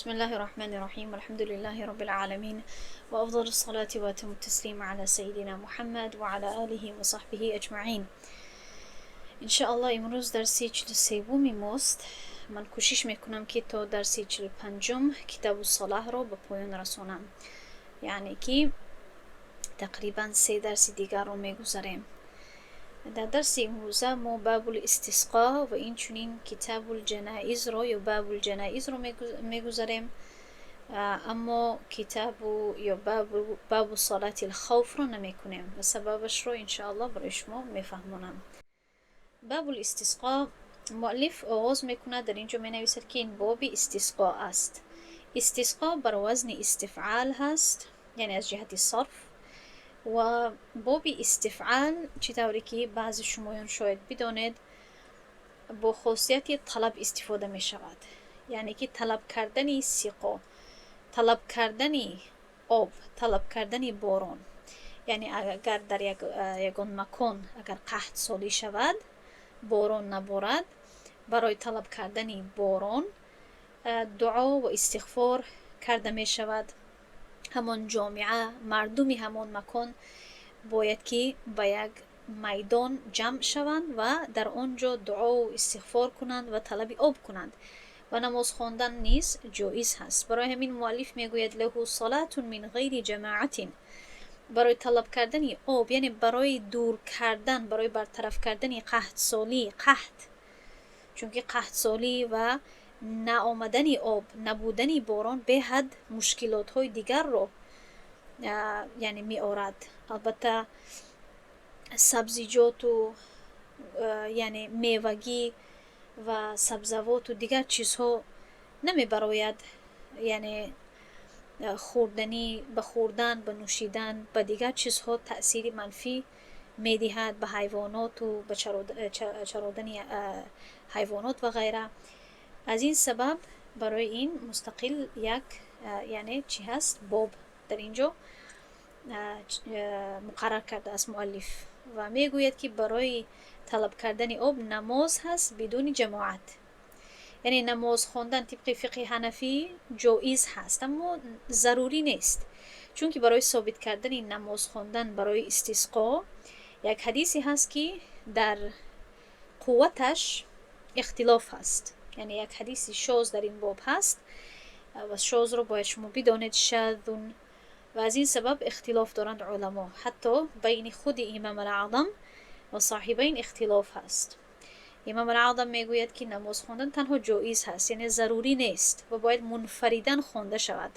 بسم الله الرحمن الرحيم، والحمد لله رب العالمين، وأفضل الصلاة وأتم التسليم على سيدنا محمد وعلى آله وصحبه أجمعين. Иншааллоҳ, имрӯз дарси 43-уми мост. Ман кӯшиш мекунам, ки то дарси 45-ум Китобу Салаҳро ба поён расонам, яъне ки тақрибан се дарси дигарро мегузарем. Дар дарси имрӯза мо Бабул Истисқо ва инчунин Китобул Ҷанаизро ё Бабул Ҷанаизро мегузарем, аммо китобу ё бабу Салати лхавфро намекунем ва сабабашро, иншоаллоҳ, барои шумо мефаҳмонам. Бабул Истисқо муаллиф оғоз мекунад. Дар ин ҷо менависад, ки ин боби истисқо аст. Истисқо бар вазни истифъал ҳаст, яъне аз ҷиҳати сарф. Ва боби истифъал, чӣ тавре ки баъзе шумоён шояд бидонед, бо хосияти талаб истифода мешавад, яъне ки талаб кардани сиқо, талаб кардани об, талаб кардани борон. Яъне агар дар ягон макон агар қаҳтсолӣ шавад, борон наборад, барои талаб кардани борон дуо ва истиғфор карда мешавад. Ҳамон ҷомеа, мардуми ҳамон макон бояд ки ба як майдон ҷамъ шаванд ва дар он ҷо дуову истиғфор кунанд ва талаби об кунанд ва намоз хондан низ ҷоиз ҳаст. Барои ҳамин муаллиф мегӯяд: لَهُ صَلَاةٌ مِنْ غَيْرِ جَمَاعَةٍ. Барои талаб кардани об, яъне барои дур кардан, барои бартараф кардани қаҳтсолӣ, қаҳт, чунки қаҳтсолӣ ва наомадани об, набудани борон беҳад мушкилотҳои дигарро, яъне, меорад. Албатта, сабзиҷоту, яъне мевагӣ ва сабзавоту дигар чизҳо намебарояд, яъне хӯрданӣ, ба хӯрдан, ба нӯшидан, ба дигар чизҳо таъсири манфӣ медиҳад, ба ҳайвоноту ба чародани ҳайвонот ва ғайра. Аз ин сабаб барои ин мустақил як, яъне, чӣ ҳаст, боб дар ин ҷо муқаррар кардааст муаллиф ва мегӯяд, ки барои талаб кардани об намоз ҳаст бидуни ҷамоат. Яъне намоз хондан тибқи фиқҳи ҳанафӣ ҷоиз ҳаст, аммо зарурӣ нест, чунки барои собит кардани намоз хондан барои истисқо як ҳадисе ҳаст, ки дар қувваташ ихтилоф ҳаст, яъне як ҳадиси шоз дар ин боб ҳаст ва шозро бояд шумо бидонед, شاذٌ. Ва аз ин сабаб ихтилоф доранд уламо, ҳатто байни худи Имам Алаъзам ва Соҳибайн ихтилоф ҳаст. Имам Алаъзам мегӯяд, ки намоз хондан танҳо ҷоиз ҳаст, яъне зарурӣ нест ва бояд мунфаридан хонда шавад.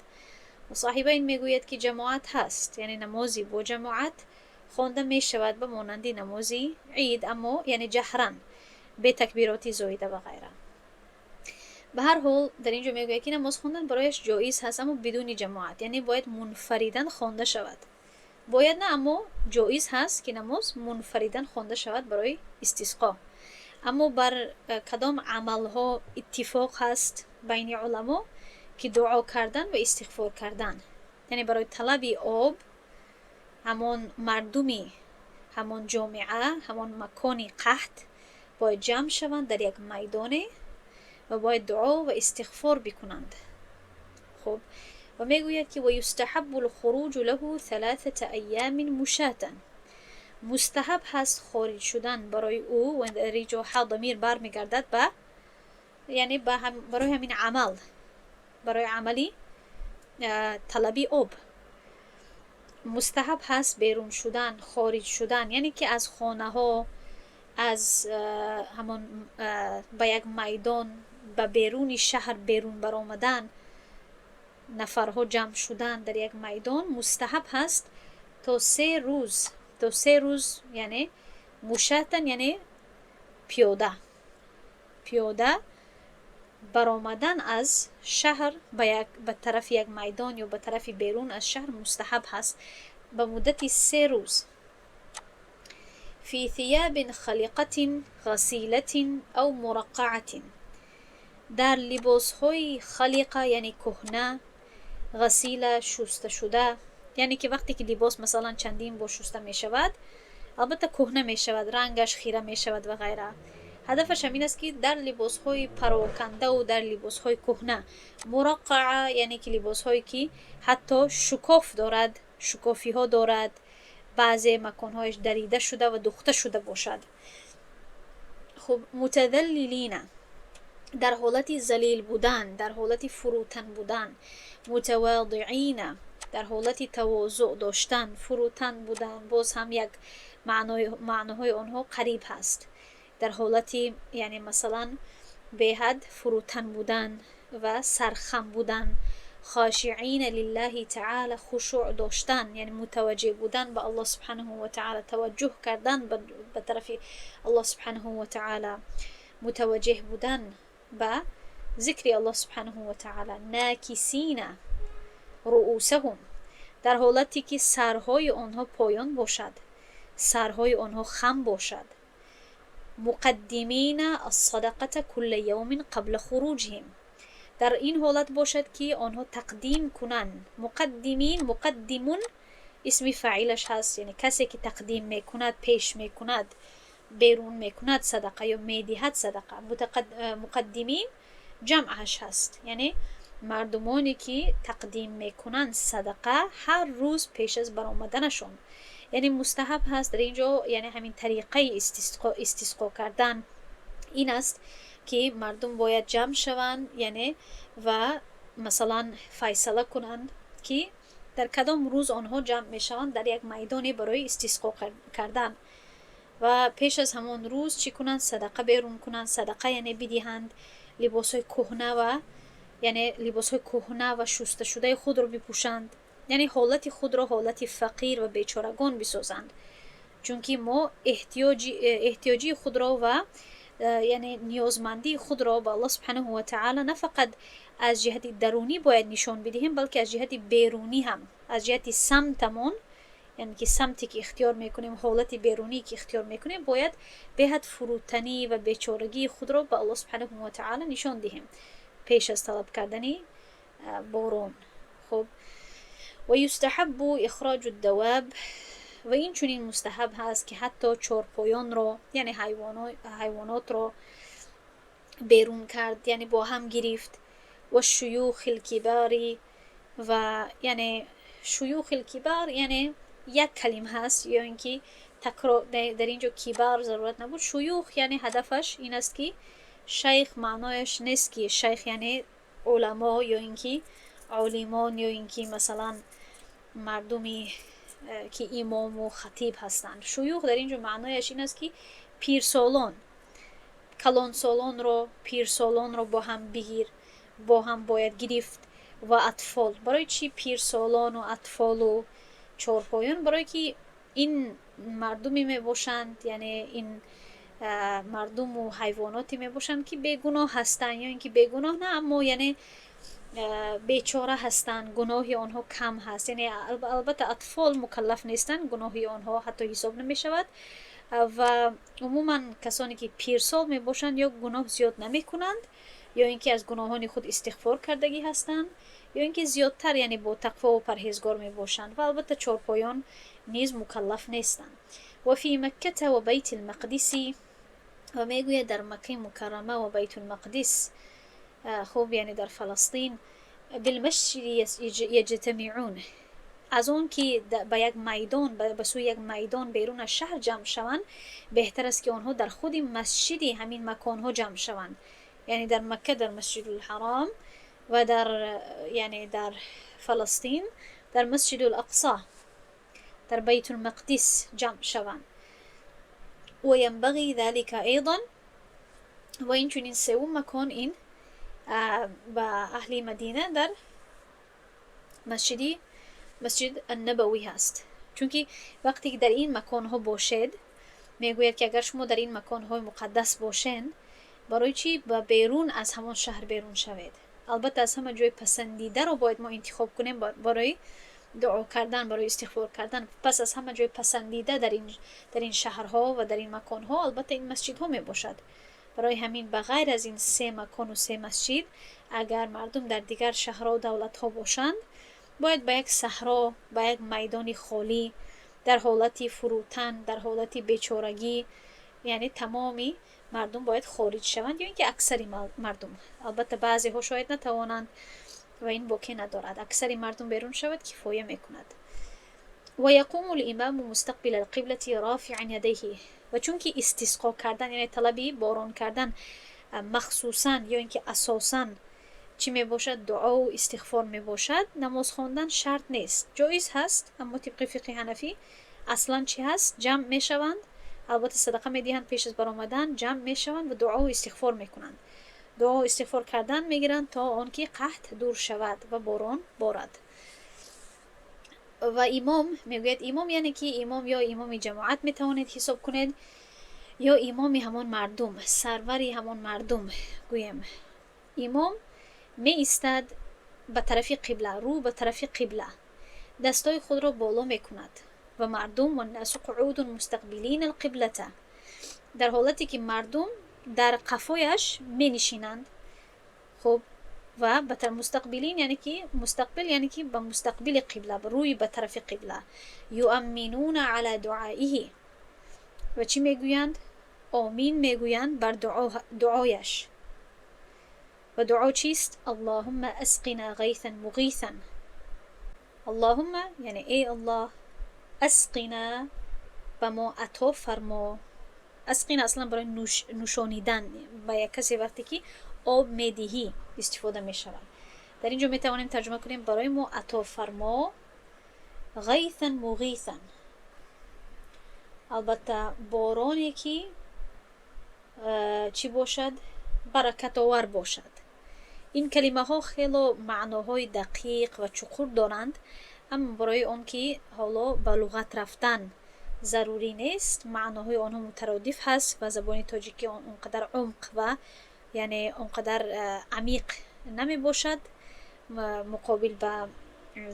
Ва Соҳибайн мегӯяд, ки ҷамоат ҳаст, яъне намози бо ҷамоат хонда мешавад ба монанди намози ид, аммо, яъне, ҷаҳран, бе такбироти зоида ва ғайра. Ба ҳар ҳол, дар ин ҷо мегӯяд, ки намоз хондан барояш ҷоиз ҳаст, аммо бидуни ҷамоат, яъне бояд мунфаридан хонда шавад. Бояд на, аммо ҷоиз ҳаст, ки намоз мунфаридан хонда шавад барои истисқо. Аммо бар кадом амалҳо иттифоқ ҳаст байни уламо? Ки дуо кардан ва истиғфор кардан, яъне барои талаби об ҳамон мардуми ҳамон ҷомеа, ҳамон макони қаҳт бояд ҷамъ шаванд дар як майдоне ва бояд дуо ва истиғфор бикунанд. Хуб, ва мегӯяд, ки وَيُسْتَحَبُّ الْخُرُوجُ لَهُ ثَلَاثَةَ أَيَّامٍ مُشَاةً. Мустаҳаб ҳаст хориҷ шудан барои ӯ. Ва дар ин ҷо ҳа дамир бармегардад ба, яъне, барои ҳамин амал, барои амали талаби об мустаҳаб ҳаст берун шудан, хориҷ шудан, яъне ки аз хонаҳо, аз ҳамон ба як майдон, ба беруни шаҳр берун баромадан, нафарҳо ҷамъ шудан дар як майдон мустаҳаб ҳаст то 3 рӯз, то 3 рӯз, яъне مشاةً, яъне пиёда, пиёда баромадан аз шаҳр ба тарафи як майдон ё ба тарафи берун аз шаҳр мустаҳаб ҳаст ба муддати 3 рӯз. في ثياب خلقة غسيلة أو مرقعة. Дар либосҳои خلقة, яъне кӯҳна, غسيلة, шусташуда, яъне ки вақте ки либос, масалан, чандин бор шуста мешавад, албатта, кӯҳна мешавад, рангаш хира мешавад ва ғайра. Ҳадафаш ҳамин аст, ки дар либосҳои парокандаву дар либосҳои кӯҳна, мураққаа, яъне ки либосҳое, ки ҳатто шукоф дорад, шукофиҳо дорад, баъзе маконҳояш дарида шуда ва духта шуда бошад. Хуб, متذللين, дар ҳолати залил будан, дар ҳолати фурӯтан будан, متواضعين, дар ҳолати тавозӯъ доштан, фурӯтан будан. Боз ҳам як маъноҳои онҳо қариб ҳаст. Дар ҳолати, яъне, масалан, беҳад фурӯтан будан ва сархам будан, خاشعين لله تعالى, хушӯъ доштан, яъне мутаваҷҷеҳ будан ба Аллоҳ سبحانه وتعالى, таваҷҷӯҳ кардан ба тарафи Аллоҳ سبحانه وتعالى, мутаваҷҷеҳ будан ба зикри Аллоҳ سبحانه وتعالى. ناكسين رءوسهم, дар ҳолате ки сарҳои онҳо поён бошад, сарҳои онҳо хам бошад. مقدمين الصدقة كل يوم قبل خروجهم, дар ин ҳолат бошад, ки онҳо тақдим кунанд. مقدمين, مقدم исми фаъилаш ҳаст, яъне касе ки тақдим мекунад, пеш мекунад, берун мекунад садақа ё медиҳад садақа. مقدمين ҷамъаш ҳаст, яъне мардумоне ки тақдим мекунанд садақа ҳар рӯз пеш аз баромаданашон. Яъне мустаҳаб ҳаст дар ин ҷо, яъне ҳамин тариқаи истисқо кардан ин аст, ки мардум бояд ҷамъ шаванд, яъне ва масалан файсала кунанд, ки дар кадом рӯз онҳо ҷамъ мешаванд дар як майдоне барои истисқо кардан ва пеш аз ҳамон рӯз чӣ кунанд? Садақа берун кунанд, садақа, яъне бидиҳанд, либосҳои кӯҳна ва, яъне, либосҳои кӯҳна ва шусташудаи худро бипӯшанд, яъне ҳолати худро ҳолати фақир ва бечорагон бисозанд, чунки мо эҳтиёҷии худро ва яъне ниёзмандии худро ба Аллоҳ سبحانه وتعالى на фақат аз ҷиҳати дарунӣ бояд нишон бидиҳем, балки аз ҷиҳати берунӣ ҳам, аз ҷиҳати самтамон, яъне ки самте ки ихтиёр мекунем, ҳолати берунӣ ки ихтиёр мекунем, бояд беҳад фурӯтанӣ ва бечорагии худро ба Аллоҳ سبحانه وتعالى нишон диҳем пеш аз талаб кардани борон. Хуб, ويستحب إخراج الدواب, ва инчунин мустаҳаб ҳаст, ки ҳатто чорпоёнро, яъне ҳайвонотро берун кард, яъне бо ҳам гирифт. والشيوخ الكبار, ва яъне شيوخ الكبار, яъне як калима ҳаст ё ин ки такрор, дар ин ҷо كبار зарурат набуд. شيوخ, яъне ҳадафаш ин аст, ки шайх маънояш нест, ки шайх яъне уламо ё ин ки олимон ё ин ки масалан мардуми ки имому хатиб ҳастанд. شيوخ дар ин ҷо маънояш ин аст, ки пирсолон, калонсолонро, пирсолонро бо ҳам бигир, бо ҳам бояд гирифт. Ва أطفال. Барои чӣ пирсолону атфолу чорпоён? Барое ки ин мардуме мебошанд, яъне ин мардуму ҳайвоноте мебошанд, ки бегуноҳ ҳастанд, ё ин ки бегуноҳ на, аммо яъне бечора ҳастанд, гуноҳи онҳо кам ҳаст. Яъне албатта أطفال мукаллаф нестанд, гуноҳи онҳо ҳатто ҳисоб намешавад. Ва умуман касоне ки пирсол мебошанд, ё гуноҳ зиёд намекунанд, ё ин ки аз гуноҳони худ истиғфор кардагӣ ҳастанд, ё ин ки зиёдтар, яъне, бо тақвову парҳезгор мебошанд. Ва албатта чорпоён низ мукаллаф нестанд. وفي مكة وبيت المقدس, ва мегӯяд, дар Маккаи Мукаррама ва Байтулмақдис, хуб, яъне дар Фаластин, بالمسجد يجتمعون, аз он ки ба як майдон, ба сӯи як майдон берун аз шаҳр ҷамъ шаванд, беҳтар аст, ки онҳо дар худи масҷиди ҳамин маконҳо ҷамъ шаванд, яъне дар Макка, дар Масҷидулҳаром, ва дар, яъне, дар Фаластин, дар Масҷидул Ақсо, дар Байтулмақдис ҷамъ шаванд. وينبغي ذلك أيضا, ва инчунин севум макон ин ба аҳли Мадина дар масҷиди Масҷид Аннабавӣ ҳаст, чунки вақте ки дар ин маконҳо бошед, мегӯяд, ки агар шумо дар ин маконҳои муқаддас бошед, барои чӣ ба берун аз ҳамон шаҳр берун шавед? Албатта, аз ҳама ҷои пасандидаро бояд мо интихоб кунем барои дуо кардан, барои истиғфор кардан. Пас аз ҳама ҷои пасандида дар ин шаҳрҳо ва дар ин маконҳо албатта ин масҷидҳо мебошад. Барои ҳамин, ба ғайр аз ин се макону се масҷид, агар мардум дар дигар шаҳрҳо, давлатҳо бошанд, бояд ба як саҳро, ба як майдони холӣ, дар ҳолати фурӯтан, дар ҳолати бечорагӣ, яъне тамоми Мардум бояд хориҷ шаванд ё ин ки аксари мардум. Албатта, баъзеҳо шояд натавонанд ва ин боке надорад. Аксари мардум берун шавад, кифоя мекунад. ويقوم الإمام مستقبل القبلة رافعا يديه. Ва чунки истисқо кардан, яъне талаби борон кардан, махсусан ё ин ки асосан чӣ мебошад? Дуову истиғфор мебошад. Намоз хондан шарт нест, ҷоиз ҳаст, аммо тибқи фиқҳи ҳанафӣ аслан чӣ ҳаст? Ҷамъ мешаванд, албатта садақа медиҳанд пеш аз баромадан, ҷамъ мешаванд ва дуову истиғфор мекунанд. Дуо истиғфор кардан мегиранд, то он ки қаҳт дур шавад ва борон борад. Ва имом мегӯяд, имом яъне ки имом ё имоми ҷамоат метавонед ҳисоб кунед, ё имоми ҳамон мардум, сарвари ҳамон мардум гӯем. Имом меистад ба тарафи қибла, рӯ ба тарафи қибла, дастои худро боло мекунад ва мардум والناس قعود مستقبلين القبلة, дар ҳолате ки мардум дар қафояш менишинанд. Хуб, ва ба مستقبلين, яъне ки مستقبل, яъне ки ба мустақбили қибла, рӯи ба тарафи қибла. يؤمنون على دعائه. Ва чӣ мегӯянд? Омин мегӯянд бар дуояш. Ва дуо чист? اللهم اسقنا غيثا مغيثا. اللهم яъне эй Аллоҳ, اسقنا ба мо ато фармо. اسقنا аслан барои нӯшонидан ба як касе, вақте ки об медиҳӣ, истифода мешавад. Дар ин ҷо метавонем тарҷума кунем: барои мо ато фармо. غيثا مغيثا, албатта, бороне ки чӣ бошад? Баракатовар бошад. Ин калимаҳо хело маъноҳои дақиқ ва чуқур доранд, аммо барои он ки ҳоло ба луғат рафтан зарурӣ нест, маъноҳои онҳо мутародиф ҳаст ва забони тоҷикӣ он қадар умқ ва яъне он қадар амиқ намебошад муқобил ба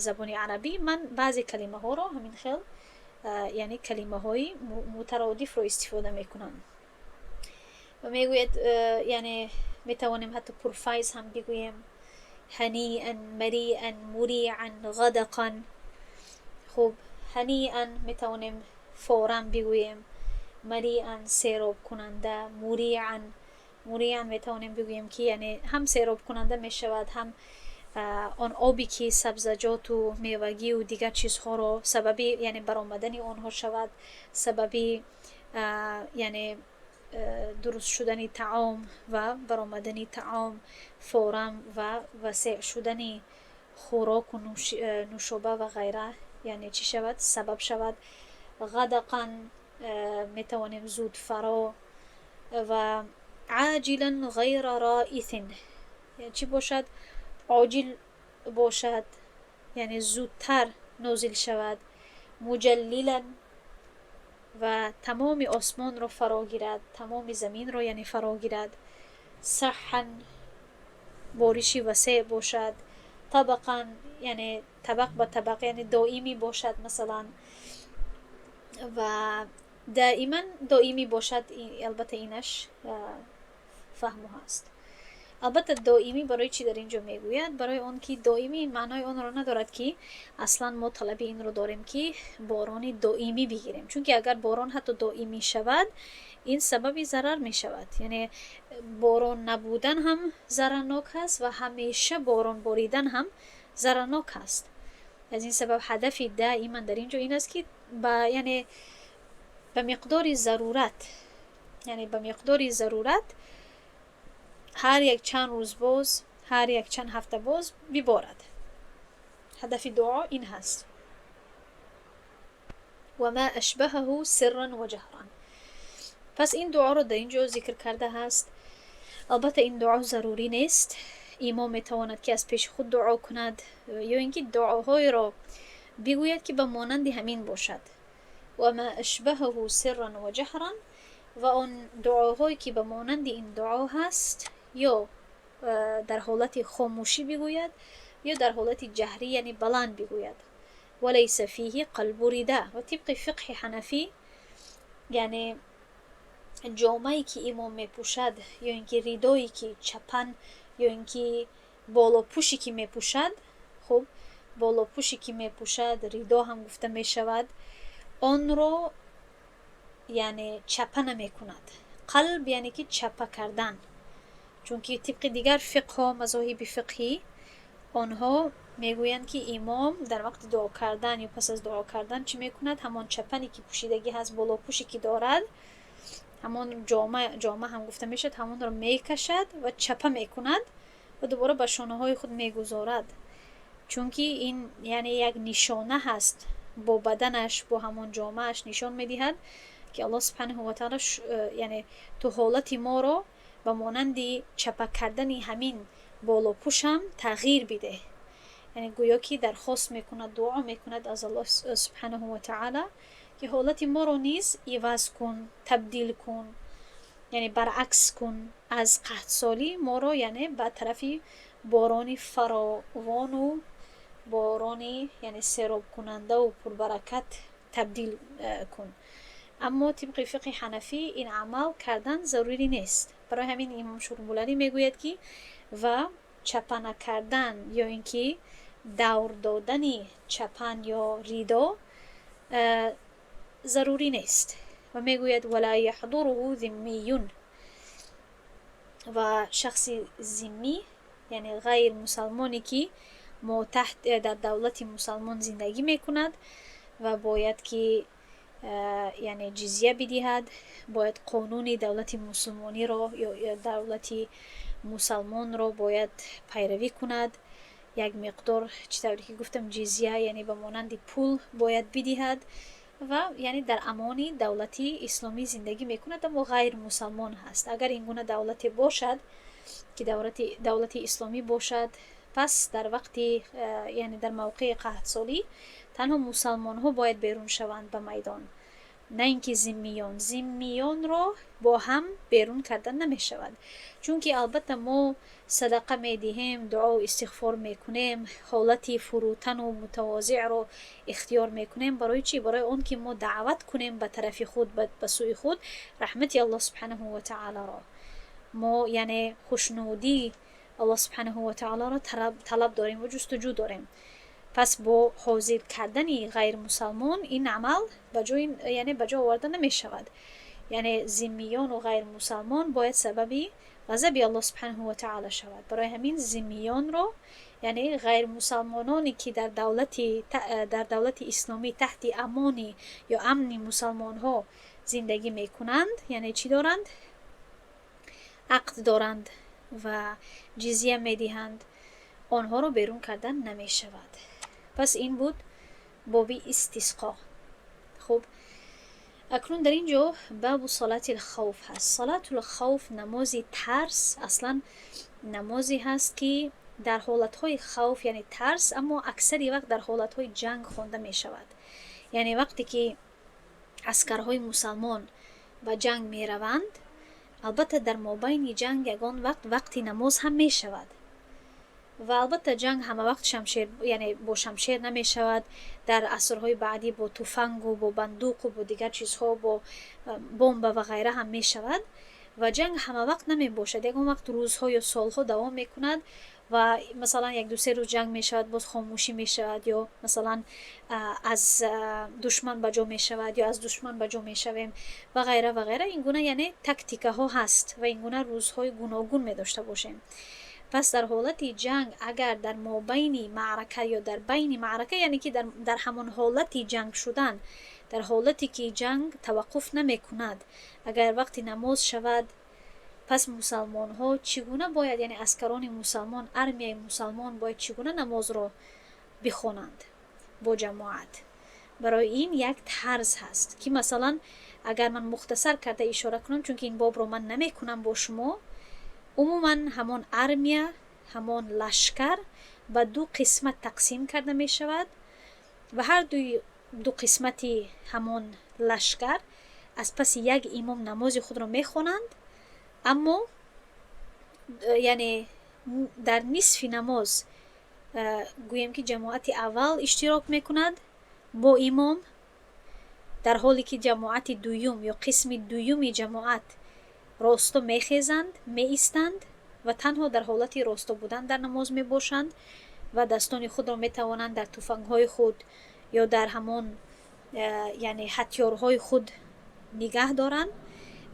забони арабӣ, ман баъзе калимаҳоро ҳамин хел, яъне калимаҳои мутародифро истифода мекунам. Ва мегӯяд, яъне метавонем ҳатто пурфайз ҳам бигӯем: هنيئا مريئا مريعا غدقا. Хуб, هنيئا метавонем форам бигӯем, مريئا серобкунанда, مريعا, مريعا метавонем бигӯем, ки яъне ҳам серобкунанда мешавад, ҳам он обе ки сабзаҷоту мевагию дигар чизҳоро сабаби, яъне, баромадани онҳо шавад, сабаби, яъне, дуруст шудани таом ва баромадани таом форам ва васеъ шудани хӯроку нӯшоба ва ғайра, яъне чӣ шавад? Сабаб шавад. غدقا метавонем зуд фаро ва عاجلا غير رائث чӣ бошад? Оҷил бошад, яъне зудтар нозил шавад. مجللا ва тамоми осмонро фаро гирад, тамоми заминро, яъне, фаро гирад. سحا бориши васеъ бошад. طبقا яъне табақ ба табақ, яъне доимӣ бошад, масалан, ва دائما доимӣ бошад. Албатта, инаш фаҳму ҳаст. Албатта, доимӣ барои чӣ дар ин ҷо мегӯяд? Барои он ки доимӣ маънои онро надорад, ки аслан мо талаби инро дорем, ки борони доимӣ бигирем, чунки агар борон ҳатто доимӣ шавад, ин сабаби зарар мешавад. Яъне борон набудан ҳам зарарнок ҳаст ва ҳамеша борон боридан ҳам зарарнок ҳаст. Аз ин сабаб ҳадафи دائما дар ин ҷо ин аст, ки ба, яъне, ба миқдори зарурат, яъне ба миқдори зарурат ҳар як чанд рӯз боз, ҳар як чанд ҳафта боз биборад. Ҳадафи дуо ин ҳаст. وما أشبهه سرا وجهرا. Пас ин дуоро дар ин ҷо зикр карда ҳаст. Албатта, ин дуо зарурӣ нест. Имом метавонад, ки аз пеши худ дуо кунад ё ин ки дуоҳоеро бигӯяд, ки ба монанди ҳамин бошад. وما أشبهه سرا وجهرا. Ва он дуоҳое ки ба монанди ин дуо ҳаст, ё дар ҳолати хомӯшӣ бигӯяд, ё дар ҳолати ҷаҳрӣ, яъне баланд бигӯяд. وليس فيه قلب رداء. Ва тибқи фиқҳи ҳанафӣ, яъне ҷомае ки имом мепӯшад, ё ин ки ридое ки чапан, ё ин ки болопӯше ки мепӯшад, хуб, болопӯше ки мепӯшад, ридо ҳам гуфта мешавад, онро, яъне, чапа намекунад. Қалб яъне ки чапа кардан, чунки тибқи дигар фиқҳҳо, мазоҳиби фиқҳӣ, онҳо мегӯянд, ки имом дар вақти дуо кардан ё пас аз дуо кардан чӣ мекунад? Ҳамон чапане ки пӯшидагӣ ҳаст, болопӯше ки дорад, ҳамон ҷома, ҷома ҳам гуфта мешавад, ҳамонро мекашад ва чапа мекунад ва дубора ба шонаҳои худ мегузорад, чунки ин яъне як нишона ҳаст, бо баданаш, бо ҳамон ҷомааш нишон медиҳад, ки Аллоҳ субҳанаҳу ва таъала яъне ту ҳолати моро ба монанди чапа кардани ҳамин болопӯшам тағйир бидеҳ. Яъне гӯё ки дархост мекунад, дуо мекунад аз Аллоҳ субҳанаҳу ва таъала, ки ҳолати моро низ иваз кун, табдил кун, яъне баръакс кун, аз қаҳтсолӣ моро яъне ба тарафи борони фаровону борони яъне серобкунандаву пурбаракат табдил кун. Аммо тибқи фиқҳи ҳанафӣ ин амал кардан зарурӣ нест. Барои ҳамин имом Шурмулалӣ мегӯяд, ки ва чапа накардан ё ин ки давр додани чапан ё ридо зарурӣ нест. Ва мегӯяд: ولا يحضره ذمي, ва шахси зиммӣ, яъне ғайрмусалмоне, ки мо таҳт дар давлати мусалмон зиндагӣ мекунад ва бояд ки яъне ҷизя бидиҳад, бояд қонуни давлати мусулмониро ё давлати мусалмонро бояд пайравӣ кунад, як миқдор, чӣ тавре ки гуфтам, ҷизя, яъне ба монанди пул бояд бидиҳад ва яъне дар амони давлати исломӣ зиндагӣ мекунад, аммо ғайрмусалмон ҳаст. Агар ин гуна давлате бошад, ки давлати исломӣ бошад, пас дар вақти яъне дар мавқеи қаҳтсолӣ танҳо мусалмонҳо бояд берун шаванд ба майдон, на ин ки зиммиён. Зиммиёнро бо ҳам берун кардан намешавад, чунки албатта мо садақа медиҳем, дуо истиғфор мекунем, ҳолати фурӯтану мутавозеъро ихтиёр мекунем. Барои чӣ? Барои он ки мо даъват кунем ба тарафи худ, ба сӯи худ раҳмати Аллоҳ субҳанаҳу ва таолоро. Мо яъне хушнудии Аллоҳ субҳанаҳу ва таолоро талаб дорем ва ҷустуҷӯ дорем. Пас бо ҳозир кардани ғайрмусалмон ин амал ба ҷои яъне ба ҷо оварда намешавад. Яъне зиммиёну ғайрмусалмон бояд сабаби ғазаби Аллоҳ субҳанаҳу ва таъала шавад. Барои ҳамин зиммиёнро, яъне ғайрмусалмононе, ки дар давлати исломӣ таҳти амони ё амни мусалмонҳо зиндагӣ мекунанд, яъне чӣ доранд? Ақд доранд ва ҷизя медиҳанд, онҳоро берун кардан намешавад. Пас ин буд боби истисқо. Хуб, акнун дар ин ҷо бабу صلاة الخوف ҳаст. صلاة الخوف, намози тарс, аслан намозе ҳаст, ки дар ҳолатҳои хавф, яъне тарс, аммо аксари вақт дар ҳолатҳои ҷанг хонда мешавад. Яъне вақте ки аскарҳои мусалмон ба ҷанг мераванд, албатта дар мобайни ҷанг ягон вақт вақти намоз ҳам мешавад. Ва албатта ҷанг ҳамавақт шамшер, яъне бо шамшер намешавад. Дар асрҳои баъдӣ бо туфангу бо бандуқу бо дигар чизҳо, бо бомба ва ғайра ҳам мешавад. Ва ҷанг ҳамавақт намебошад, ягон вақт рӯзҳо ё солҳо давом мекунад ва масалан 1-2-3 рӯз ҷанг мешавад, боз хомӯшӣ мешавад, ё масалан аз душман ба ҷо мешавад, ё аз душман ба ҷо мешавем ва ғайра ва ғайра. Ин гуна яъне тактикаҳо ҳаст ва ин гуна рӯзҳои гуногун медошта бошем. Пас дар ҳолати ҷанг, агар дар мобайни маърака ё дар байни маърака, яъне ки дар ҳамон ҳолати ҷанг шудан, дар ҳолате ки ҷанг таваққуф намекунад, агар вақти намоз шавад, пас мусалмонҳо чӣ гуна бояд, яъне аскарони мусалмон, армияи мусалмон бояд чӣ гуна намозро бихонанд бо ҷамоат? Барои ин як тарз ҳаст, ки масалан агар ман мухтасар карда ишора кунам, чунки ин бобро ман намекунам бо шумо. Умуман ҳамон армия, ҳамон лашкар ба ду қисмат тақсим карда мешавад ва ҳар дуи ду қисмати ҳамон лашкар аз паси як имом намози худро мехонанд. Аммо яъне дар нисфи намоз, гӯем ки ҷамоати аввал иштирок мекунад бо имом, дар ҳоле ки ҷамоати дуюм ё қисми дуюми ҷамоат росто мехезанд, меистанд ва танҳо дар ҳолати росто будан дар намоз мебошанд ва дастони худро метавонанд дар туфангҳои худ ё дар ҳамон яъне ҳатёрҳои худ нигаҳ доранд.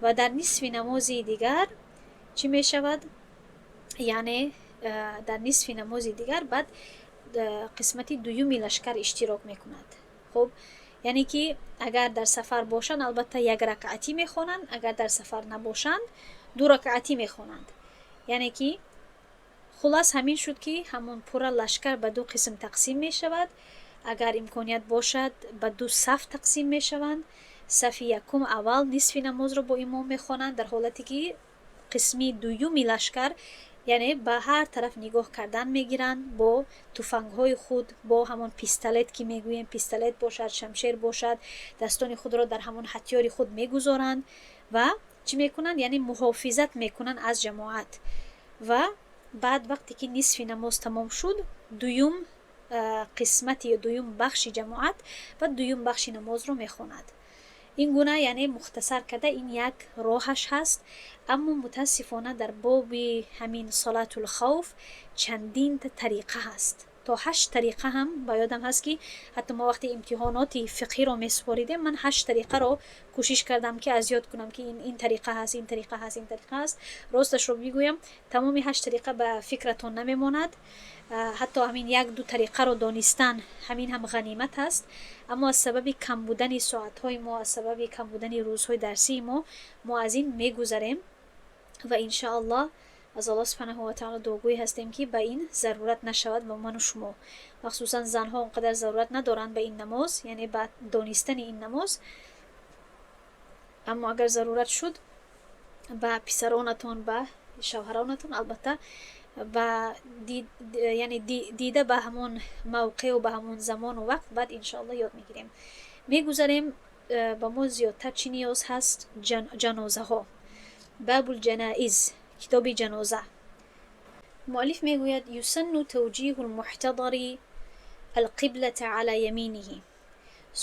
Ва дар нисфи намози дигар чӣ мешавад? Яъне дар нисфи намози дигар баъд қисмати дуюми лашкар иштирок мекунад. Хуб, яъне ки агар дар сафар бошанд, албатта, як ракъатӣ мехонанд, агар дар сафар набошанд, ду ракъатӣ мехонанд. Яъне ки хулас ҳамин шуд, ки ҳамон пурра лашкар ба ду қисм тақсим мешавад, агар имконият бошад, ба ду саф тақсим мешаванд. Сафи якум аввал нисфи намозро бо имом мехонанд, дар ҳолате ки қисми дуюми лашкар, яъне, ба ҳар тараф нигоҳ кардан мегиранд бо туфангҳои худ, бо ҳамон пистолет ки мегӯем, пистолет бошад, шамшер бошад, дастони худро дар ҳамон ҳатёри худ мегузоранд ва чӣ мекунанд? Яъне муҳофизат мекунанд аз ҷамоат. Ва баъд, вақте ки нисфи намоз тамом шуд, дуюм қисмати ё дуюм бахши ҷамоат ва дуюм бахши намозро мехонад. Ин гуна, яъне мухтасар карда, ин як роҳаш ҳаст. Аммо мутаассифона дар боби ҳамин салатул хавф чандинта тариқа ҳаст, то ҳашт тариқа ҳам. Ба ёдам ҳаст, ки ҳатто мо вақте имтиҳоноти фиқҳиро месупоридем, ман ҳашт тариқаро кӯшиш кардам, ки аз ёд кунам, ки ин тариқа ҳаст, ин тариқа ҳаст, ин тариқа ҳаст. Росташро бигӯям, тамоми ҳашт тариқа ба фикратон намемонад. Ҳатто ҳамин як ду тариқаро донистан, ҳамин ҳам ғанимат аст. Аммо аз сабаби кам будани соатҳои мо, аз сабаби кам будани рӯзҳои дарсии мо, мо аз ин мегузарем ва иншааллоҳ аз Аллоҳ субҳанаҳу ватаъала дуогӯй ҳастем, ки ба ин зарурат нашавад ба ману шумо. Махсусан занҳо он қадар зарурат надоранд ба ин намоз, яъне ба донистани ин намоз. Аммо агар зарурат шуд, ба писаронатон, ба шавҳаронатон, албатта, ба яъне дида ба ҳамон мавқеъу ба ҳамон замону вақт, баъд иншоаллоҳ ёд мегирем. Мегузарем. Ба мо зиёдтар чӣ ниёз ҳаст? Ҷанозаҳо. Бабул ҷанаиз, китоби ҷаноза. Муаллиф мегӯяд: يسن توجيه المحتضر القبلة على يمينه.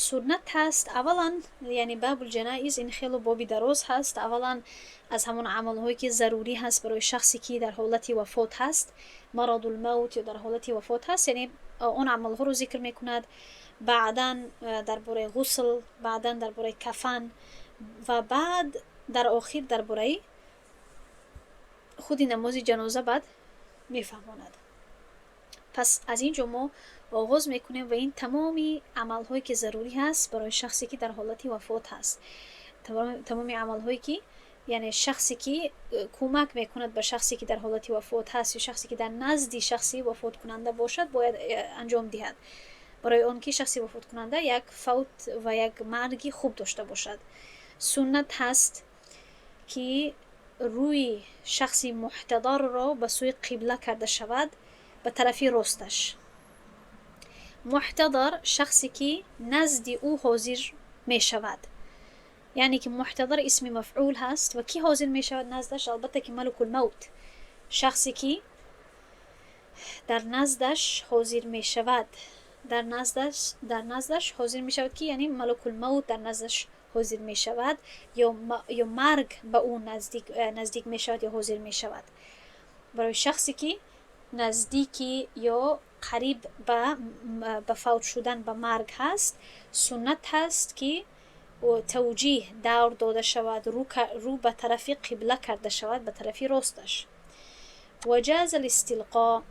Суннат ҳаст аввалан, яъне бабул ҷанаиз, ин хело боби дароз ҳаст. Аввалан, аз ҳамон амалҳое ки зарурӣ ҳаст барои шахсе ки дар ҳолати вафот ҳаст, марадул мавт ё дар ҳолати вафот ҳаст, яъне он амалҳоро зикр мекунад. Баъдан дар бораи ғусл, баъдан дар бораи кафан ва баъд дар охир дар бораи худи намози ҷаноза баъд мефаҳмонад. Пас аз ин ҷо мо оғоз мекунем ва ин тамоми амалҳое ки зарурӣ ҳаст барои шахсе ки дар ҳолати вафот ҳаст, тамоми амалҳое ки, яъне, шахсе ки кӯмак мекунад ба шахсе ки дар ҳолати вафот ҳаст ё шахсе ки дар назди шахси вафоткунанда бошад, бояд анҷом диҳад, барои он ки шахси вафоткунанда як фавт ва як марги хуб дошта бошад. Суннат ҳаст, ки рӯи шахси муҳтадарро ба сӯи қибла карда шавад, ба тарафи росташ. Муҳтадар — шахсе ки назди ӯ ҳозир мешавад, яъне ки муҳтадар исми мафъул ҳаст. Ва кӣ ҳозир мешавад наздаш? Албатта ки малакул мавт. Шахсе ки дар наздаш ҳозир мешавад, дар наздаш ҳозир мешавад, ки яъне малакул мавт дар наздаш ҳозир мешавад ё марг ба ӯ наздик мешавад ё ҳозир мешавад. Барои шахсе ки наздики ё қариб ба фавт шудан, ба марг ҳаст, суннат ҳаст, ки тавҷиҳ давр дода шавад, рӯ ба тарафи қибла карда шавад, ба тарафи росташ. وجاز الاستلقاء.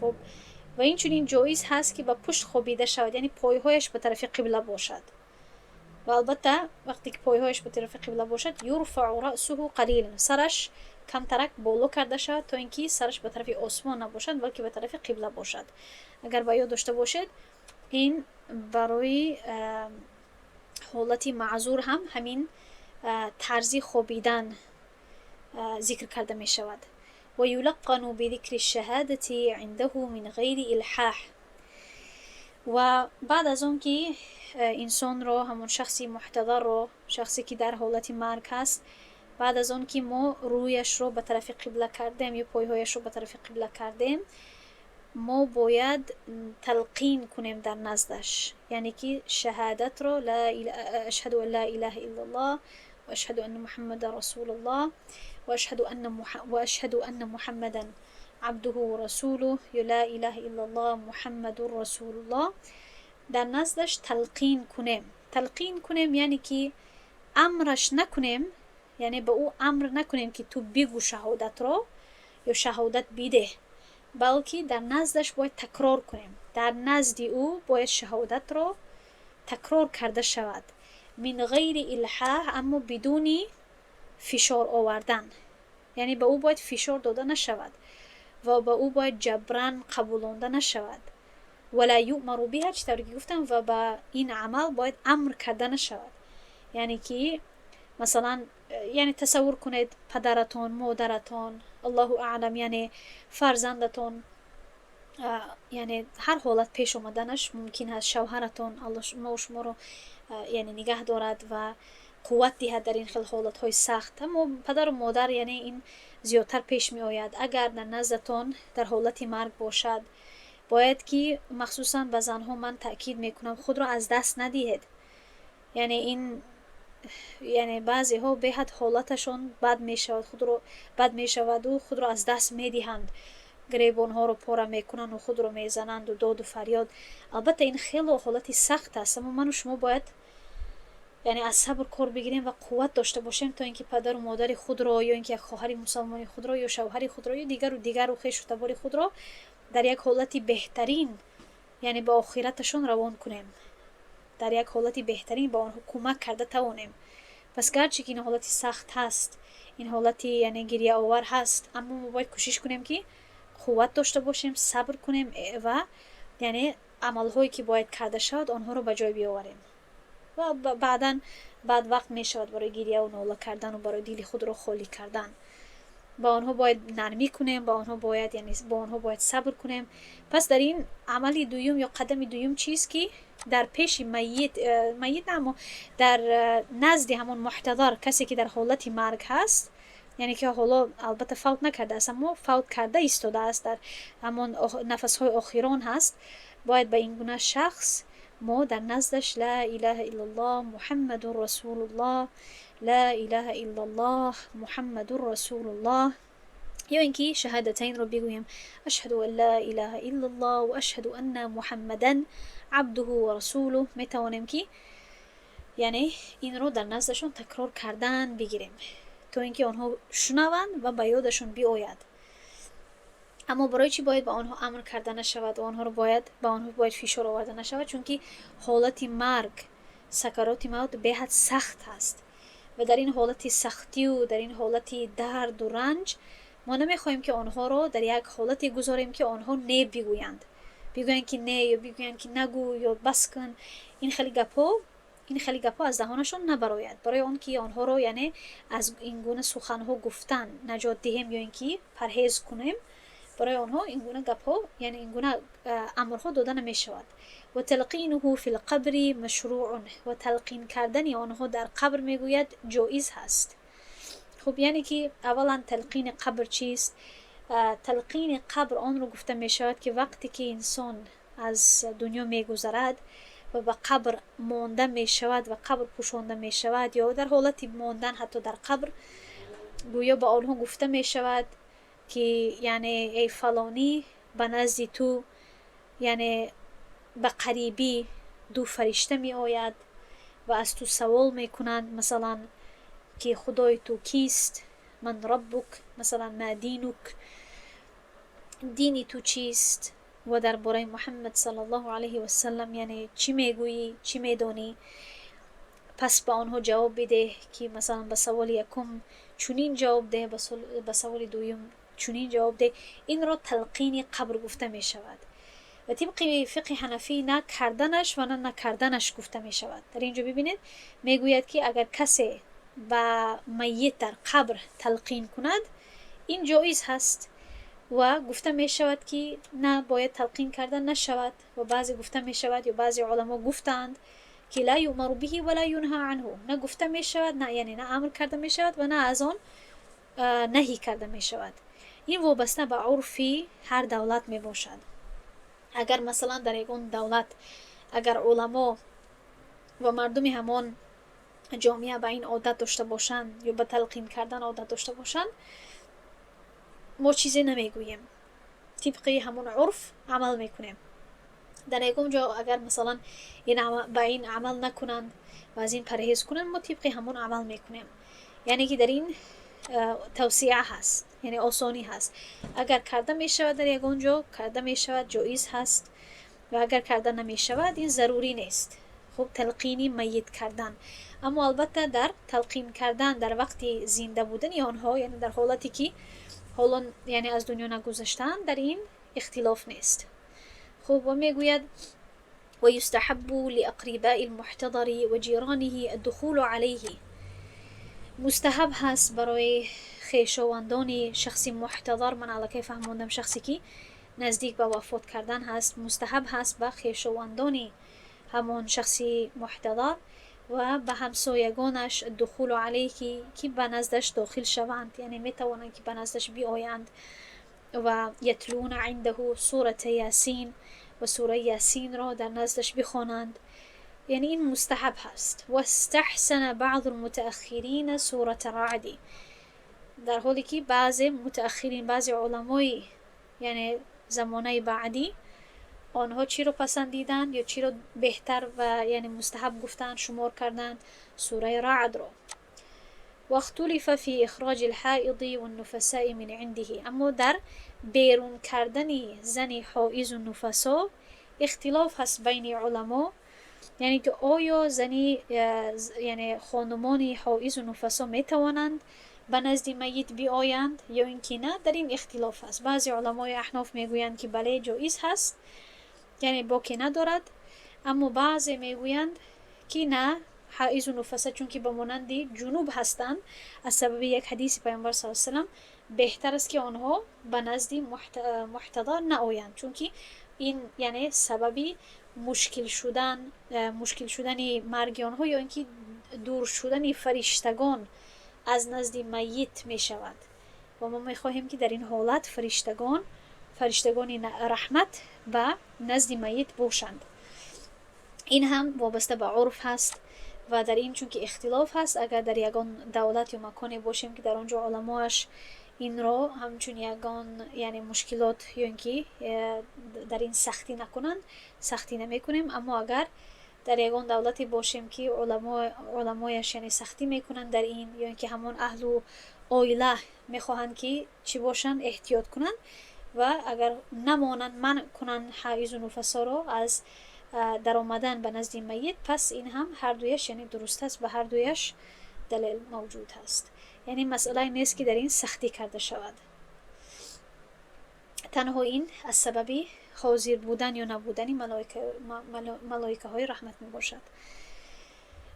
Хуб, ва инчунин ҷоиз ҳаст, ки ба пушт хобида шавад, яъне пойҳояш ба тарафи қибла бошад. Ва албатта, вақте ки пойҳояш ба тарафи қибла бошад, يرفع رأسه قليلا, сараш камтарак боло карда шавад, то ин ки сараш ба тарафи осмон набошад, балки ба тарафи қибла бошад. Агар ба ёд дошта бошед, ин барои ҳолати маъзур ҳам ҳамин тарзи хобидан зикр карда мешавад. ويلقن بذكر الشهادة عنده من غير إلحاح. Ва баъд аз он ки инсонро, ҳамон шахси муҳтадарро, шахсе ки дар ҳолати марг ҳаст, баъд аз он ки мо рӯяшро ба тарафи қибла кардем ё пойҳояшро ба тарафи қибла кардем, мо бояд талқин кунем дар наздаш, яъне ки шаҳодатро: أشهد أن لا إله إلا الله وأشهد أن محمدا رسول الله وأشهد أن محمدا عبده ورسوله ё لا إله إلا الله محمد رسول الله. Дар наздаш талқин кунем. Талқин кунем, яъне ки амраш накунем. Яъне ба ӯ амр накунем, ки ту бигӯ шаҳодатро ё шаҳодат бидеҳ, балки дар наздаш бояд такрор кунем. Дар назди ӯ бояд шаҳодатро такрор карда шавад. Мин ғайри илҳоҳ, аммо бидуни фишор овардан. Яъне ба ӯ бояд фишор дода нашавад ва ба ӯ бояд ҷабран қабулонда нашавад. Вала юъмару биҳа, чӣ тавре ки гуфтам, ва ба ин амал бояд амр карда нашавад. Яъне ки масалан, яъне тасаввур кунед, падаратон, модаратон, Аллоҳу аълам, яъне фарзандатон, яъне ҳар ҳолат пеш омаданаш мумкин аст. Шавҳаратон, Аллоҳ мо шуморо, яъне, нигаҳ дорад ва қувват диҳад дар ин хел ҳолатҳои сахт. Аммо падару модар, яъне ин зиёдтар пеш меояд. Агар дар наздатон дар ҳолати марг бошад, бояд ки, махсусан ба занҳо ман таъкид мекунам, худро аз даст надиҳед. Яъне ин, яъне баъзеҳо беҳад ҳолаташон бад мешавад, худро бад мешаваду худро аз даст медиҳанд, гиребонҳоро пора мекунанду худро мезананду доду фарёд. Албатта, ин хело ҳолати сахт аст, аммо ману шумо бояд, яъне, аз сабр кор бигирем ва қувват дошта бошем, то ин ки падару модари худро ё ин ки як хоҳари мусалмони худро ё шавҳари худро ё дигару дигару хешу табори худро дар як ҳолати беҳтарин, яъне ба охираташон равон кунем, дар як ҳолати беҳтарин ба онҳо кӯмак карда тавонем. Пас гарчи ки ин ҳолати сахт ҳаст, ин ҳолати, яъне, гирьяовар ҳаст, аммо мо бояд кӯшиш кунем, ки қувват дошта бошем, сабр кунем ва, яъне, амалҳое ки бояд карда шавад, онҳоро ба ҷой биёварем. Ва баъдан баъд вақт мешавад барои гирьяву нола кардану барои дили худро холӣ кардан. Ба онҳо бояд нармӣ кунем, ба онҳо бояд, яъне бо онҳо бояд сабр кунем. Пас дар ин амали дуюм ё қадами дуюм чист, ки дар пеши майит, майит на, аммо дар назди ҳамон муҳтазар, касе ки дар ҳолати марг ҳаст, яъне ки ҳоло албатта фавт накардааст, аммо фавт карда истодааст, дар ҳамон нафасҳои охирон ҳаст, бояд ба ин гуна шахс мо дар наздаш «Ла илаҳа иллаллоҳ, Муҳаммадун расулуллоҳ, ла илаҳа иллаллоҳ, Муҳаммадун расулуллоҳ» ё ин ки шаҳадатайнро бигӯем: «Ашҳаду ан ла илаҳа иллаллоҳ ва ашҳаду анна Муҳаммадан абдуҳу ва расулуҳ». Метавонем ки, яъне, инро дар наздашон такрор кардан бигирем, то ин ки онҳо шунаванд ва ба ёдашон биояд. Аммо барои чӣ бояд ба онҳо амр карда нашавад ва онҳоро бояд ба онҳо бояд фишор оварда нашавад? Чунки ҳолати марг, сакароти мавт беҳад сахт ҳаст ва дар ин ҳолати сахтию дар ин ҳолати дарду ранҷ мо намехоҳем, ки онҳоро дар як ҳолате гузорем, ки онҳо не бигӯянд, бигӯянд ки не ё бигӯянд ки нагӯ ё бас кун. Ин хеле гапҳо аз даҳонашон набарояд. Барои он ки онҳоро, яъне, аз ин гуна суханҳо гуфтан наҷот диҳем ё ин ки парҳез кунем, барои онҳо ин гуна гапҳо, яъне ин гуна амрҳо дода намешавад. Ва талқинуҳу фи лқабри машруъун, ва талқин кардани онҳо дар қабр, мегӯяд, ҷоиз ҳаст. Хуб, яъне ки аввалан талқини қабр чист? Талқини қабр онро гуфта мешавад, ки вақте ки инсон аз дунё мегузарад ва ба қабр монда мешавад ва қабр пӯшонда мешавад ё дар ҳолати мондан ҳатто дар қабр, гӯё ба онҳо гуфта мешавад, ки, яъне, эй фалонӣ, ба назди ту, яъне, ба қарибӣ ду фаришта меояд ва аз ту савол мекунанд, масалан, ки худои ту кист, ман раббук, масалан, ма динук, дини ту чист, ва дар бораи Муҳаммад саллаллоҳу алайҳи васалам, яъне, чӣ мегӯӣ, чӣ медонӣ? Пас ба онҳо ҷавоб бидеҳ, ки масалан ба саволи якум чунин ҷавоб деҳ, ба саволи дуюм чунин ҷавоб деҳ. Инро талқини қабр гуфта мешавад ва тибқи фиқҳи ҳанафӣ на карданаш ва на накарданаш гуфта мешавад. Дар ин ҷо бибинед, мегӯяд, ки агар касе ба майит дар қабр талқин кунад, ин ҷоиз ҳаст ва гуфта мешавад, ки на бояд талқин карда нашавад. Ва баъзе гуфта мешавад ё баъзе уламо гуфтаанд, ки ла юъмару биҳи ва ла юнҳа анҳу, на гуфта мешавад, на, яъне, на амр карда мешавад ва на аз он наҳӣ карда мешавад. Ин вобаста ба урфи ҳар давлат мебошад. Агар, масалан, дар ягон давлат агар уламо ва мардуми ҳамон ҷомеа ба ин одат дошта бошанд ё ба талқин кардан одат дошта бошанд, мо чизе намегӯем, тибқи ҳамон урф амал мекунем. Дар ягон ҷо агар, масалан, ба ин амал накунанд ва аз ин парҳез кунанд, мо тибқи ҳамон амал мекунем. Яъне ки дар ин тавсия ҳаст, яъне осонӣ ҳаст. Агар карда мешавад, дар ягон ҷо карда мешавад, ҷоиз ҳаст ва агар карда намешавад, ин зарурӣ нест. Хуб, талқини майит кардан. Аммо албатта дар талқин кардан дар вақти зинда будани онҳо, яъне дар ҳолате ки ҳоло, яъне аз дунё нагузаштаанд, дар ин ихтилоф нест. Хуб, ва мегӯяд: ويستحب لأقرباء المحتضر وجيرانه الدخول عليه. Мустаҳаб ҳаст барои хешовандони шахси муҳтадар. Ман аллакай фаҳмондам, шахсе ки наздик ба вафот кардан ҳаст, мустаҳаб ҳаст ба хешовандони ҳамон шахси муҳтадар ва ба ҳамсоягонаш الدخول عليه, ки ба наздаш дохил шаванд, яъне метавонанд ки ба наздаш биоянд ва يتلون عنده سورة يس ва сураи Ясинро дар наздаш бихонанд, яъне ин мустаҳаб ҳаст. واستحسن بعض المتأخرين سورة الرعد. Дар ҳоле ки баъзе мутааххирин, баъзе уламои, яъне замонаи баъдӣ, онҳо чиро пасандиданд ё чиро беҳтар ва яъне мустаҳаб гуфтанд, шумор карданд? Сураи Раъдро. واختلف في إخراج الحائض والنفساء من عنده. Аммо дар берун кардани зани ҳоизу нуфасо ихтилоф ҳаст байни уламо, яъне ки оё зани, яъне хонумони ҳоизу нуфасо метавонанд ба назди майит биоянд ё ин ки на, дар ин ихтилоф ҳаст. Баъзе уламои аҳноф мегӯянд, ки бале, ҷоиз ҳаст, яъне боке надорад, аммо баъзе мегӯянд, ки на, ҳаизу нуфаса чунки ба монанди ҷунуб ҳастанд, аз сабаби як ҳадиси Пайғамбар с салам, беҳтар аст, ки онҳо ба назди муҳтадар наоянд, чунки ин яъне сабаби мушкил шудани марги онҳо ё ин ки дур шудани фариштагон аз назди майит мешавад. Ва мо мехоҳем, ки дар ин ҳолат фариштагони раҳмат ба назди майит бошанд. Ин ҳам вобаста ба урф ҳаст ва дар ин чунки ихтилоф ҳаст, агар дар ягон давлат ё маконе бошем, ки дар он ҷо уламоаш инро ҳамчун ягон, яъне мушкилот ё ин ки дар ин сахтӣ накунанд, сахтӣ намекунем. Аммо агар дар ягон давлате бошем, ки уламояш, яъне сахтӣ мекунанд дар ин, ё ин ки ҳамон аҳлу оила мехоҳанд, ки чӣ бошанд, эҳтиёт кунанд ва агар намонанд, манъ кунанд ҳаизу нуфасоро аз даромадан ба назди майит, пас ин ҳам ҳардуяш, яъне дуруст аст, ба ҳардуяш далел мавҷуд ҳаст. Яъне масъалае нест, ки дар ин сахтӣ карда шавад. Танҳо ин аз сабаби ҳозир будан ё набудани малоикаҳои раҳмат мебошад.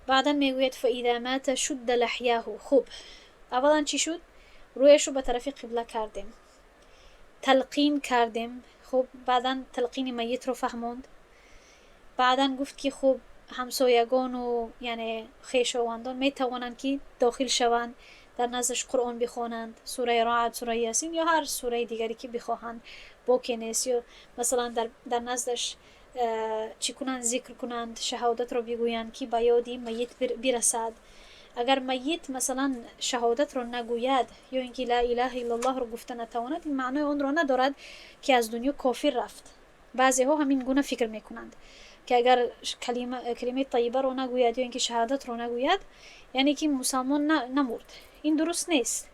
Баъдан мегӯяд: فإذا مات شد لحياه. Хуб, аввалан чӣ шуд? Рӯяшро ба тарафи қибла кардем, талқин кардем. Хуб, баъдан талқини майитро фаҳмонд. Баъдан гуфт, ки хуб, ҳамсоягону яъне хешовандон метавонанд, ки дохил шаванд, дар наздаш Қуръон бихонанд, сураи Раъд, сураи Ясин ё ҳар сураи дигаре, ки бихоҳанд, боке нест, ё масалан дар наздаш чӣ кунанд? Зикр кунанд, шаҳодатро бигӯянд, ки ба ёди майит бирасад. Агар майит масалан шаҳодатро нагӯяд ё ин ки لا إله إلا الله ро гуфта натавонад, ин маънои онро надорад, ки аз дунё кофир рафт. Баъзеҳо ҳамин гуна фикр мекунанд, ки агар калимаи тайибаро нагӯяд ё ин ки шаҳодатро нагӯяд, яъне ки мусалмон намурд. Ин дуруст нест.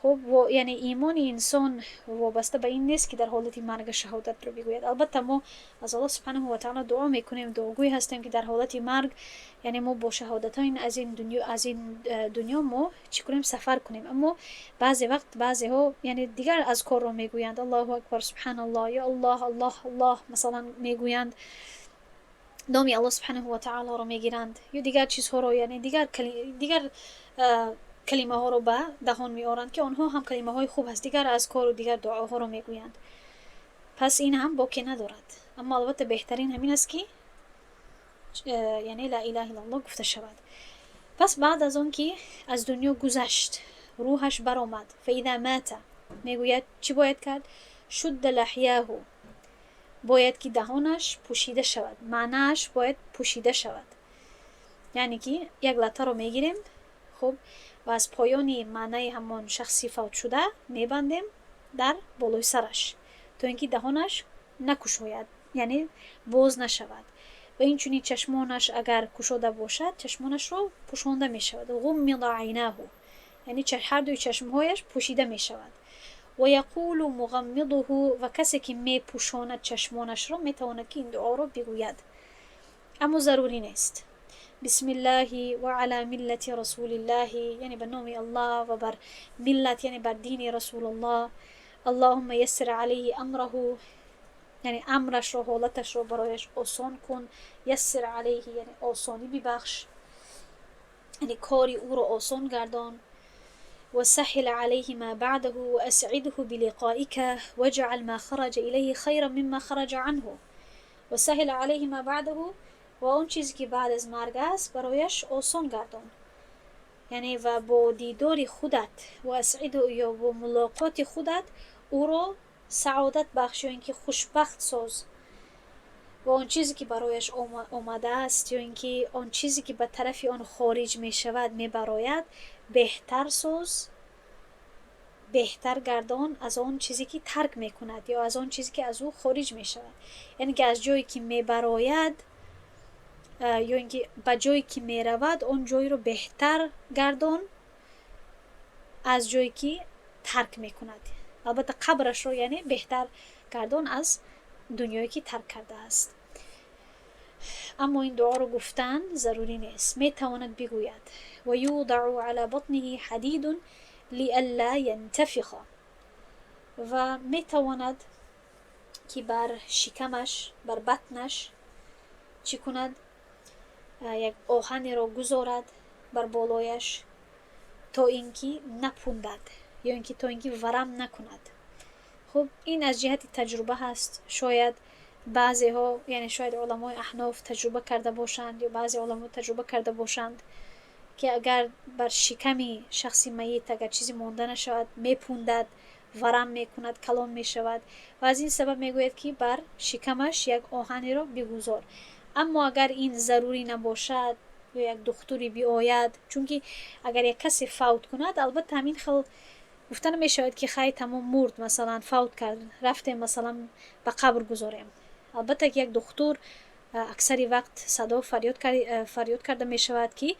Хуб, яъне имони инсон вобаста ба ин нест, ки дар ҳолати марга шаҳодатро бигӯяд. Албатта, мо аз Аллоҳ سبحانه وتعالى дуо мекунем, дуогӯй ҳастем, ки дар ҳолати марг, яъне мо бо шаҳодатҳои аз ин дунё мо чӣ кунем? Сафар кунем. Аммо баъзе вақт баъзеҳо, яъне дигар азкорро мегӯянд: الله أكبر, سبحان الله, ё Аллоҳ, Аллоҳ, Аллоҳ, масалан мегӯянд, номи Аллоҳ سبحانه وتعالى ро мегиранд ё дигар чизҳоро, яъне дигар калимаҳоро ба даҳон меоранд, ки онҳо ҳам калимаҳои хуб ҳаст, дигар азкору дигар дуоҳоро мегӯянд. Пас ин ҳам боке надорад. Аммо албатта беҳтарин ҳамин аст, ки яъне لا إله إلا الله гуфта шавад. Пас баъд аз он ки аз дунё гузашт, рӯҳаш баромад, فإذا مات, мегӯяд, чӣ бояд кард? شد لحياه. Бояд ки даҳонаш пӯшида шавад, маънааш бояд пӯшида шавад, яъне ки як латтаро мегирем, хуб, ва аз поёни маънаи ҳамон шахси фавтшуда мебандем дар болои сараш, то ин ки даҳонаш накушояд, яъне боз нашавад. Ва инчунин чашмонаш агар кушода бошад, чашмонашро пӯшонда мешавад. غمض عيناه, яъне ҳардуи чашмҳояш пӯшида мешавад. ويقول مغمضه, ва касе ки мепӯшонад чашмонашро, метавонад ки ин дуоро бигӯяд, аммо зарурӣ нест. بسم الله وعلى ملة رسول الله, яъне ба номи Аллоҳ ва бар миллат, яъне бар дини Расулуллоҳ. اللهم يسر عليه أمره, яъне амрашро, ҳолаташро барояш осон кун. يسر عليه, яъне осонӣ бибахш, яъне кори ӯро осон гардон. وسهل عليه ما بعده وأسعده بلقائك واجعل ما خرج إليه خيرا مما خرج عنه. وسهل عليه ما بعده, ва он чизе ки баъд аз марг аст, барояш осон гардон, яъне ва бо дидори худат, وأسعده, ё бо мулоқоти худат ӯро саодат бахш ё ин ки хушбахт соз. Ва он чизе ки барояш омадааст ё ин ки он чизе ки ба тарафи он хориҷ мешавад, мебарояд, беҳтар соз, беҳтар гардон аз он чизе ки тарк мекунад ё аз он чизе ки аз ӯ хориҷ мешавад. Яъне ки аз ҷое ки мебарояд ё ин ки ба ҷое ки меравад, он ҷойро беҳтар гардон аз ҷое ки тарк мекунад. Албатта, қабрашро, яъне беҳтар гардон аз дунёе ки тарк кардааст. Аммо ин дуоро гуфтан зарурӣ нест, метавонад бигӯяд. ويوضع على بطنه حديد لئلا ينتفخ, ва метавонад ки бар шикамаш, бар батнаш чӣ кунад? Як оҳанеро гузорад бар болояш, то ин ки напундад ё ин ки то ин ки варам накунад. Хуб, ин аз ҷиҳати таҷруба ҳаст. Шояд баъзеҳо, яъне шояд уламои аҳноф таҷруба карда бошанд ё баъзе уламо таҷруба карда бошанд, ки агар бар шиками шахси майит агар чизе монда нашавад, мепундад, варам мекунад, калон мешавад ва аз ин сабаб мегӯяд, ки бар шикамаш як оҳанеро бигузор. Аммо агар ин зарурӣ набошад ё як духтуре биояд, чунки агар як касе фавт кунад, албатта, ҳамин хел гуфта намешавад, ки хай, тамом, мурд, масалан, фавт кард, рафтем, масалан, ба қабр гузорем. Албатта ки як духтур аксари вақт садо фарёд карда мешавад, ки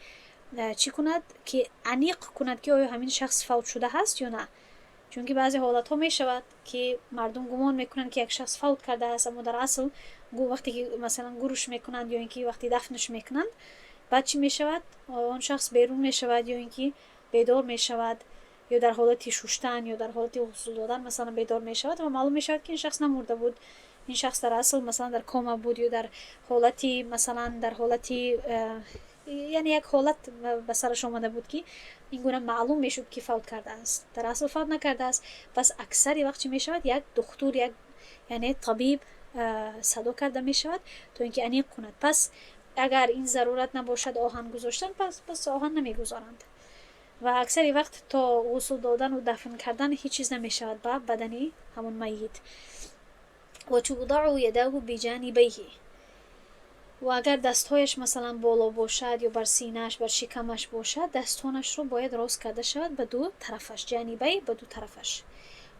чӣ кунад, ки аниқ кунад, ки оё ҳамин шахс фавт шуда ҳаст ё на. Чунки баъзе ҳолатҳо мешавад, ки мардум гумон мекунанд, ки як шахс фавт кардааст, аммо дар асл вақте ки, масалан, гуруш мекунанд ё ин ки вақте дафнш мекунанд, баъд чӣ мешавад? Он шахс берун мешавад ё ин ки бедор мешавад, ё дар ҳолати шуштан ё дар ҳолати ғусл додан, масалан, бедор мешавад ва маълум мешавад, ки ин шахс намурда буд. Ин шахс дар асл, масалан, дар кома буд ё дар ҳолати, масалан, дар ҳолати, яъне як ҳолат ба сараш омада буд, ки ин гуна маълум мешуд, ки фавт кардааст, дар асл фавт накардааст. Пас аксари вақт чӣ мешавад? Як духтур, як, яъне табиб садо карда мешавад, то ин ки аниқ кунад. Пас агар ин зарурат набошад, оҳан гузоштан, пас оҳан намегузоранд ва аксари вақт то ғусл додану дафн кардан ҳеҷ чиз намешавад ба бадани ҳамон майит. وتوضع يداه بجانبيه, ва агар дастҳояш, масалан, боло бошад ё бар синааш, бар шикамаш бошад, дастонашро бояд рост карда шавад ба ду тарафаш. جانبيه, ба ду тарафаш.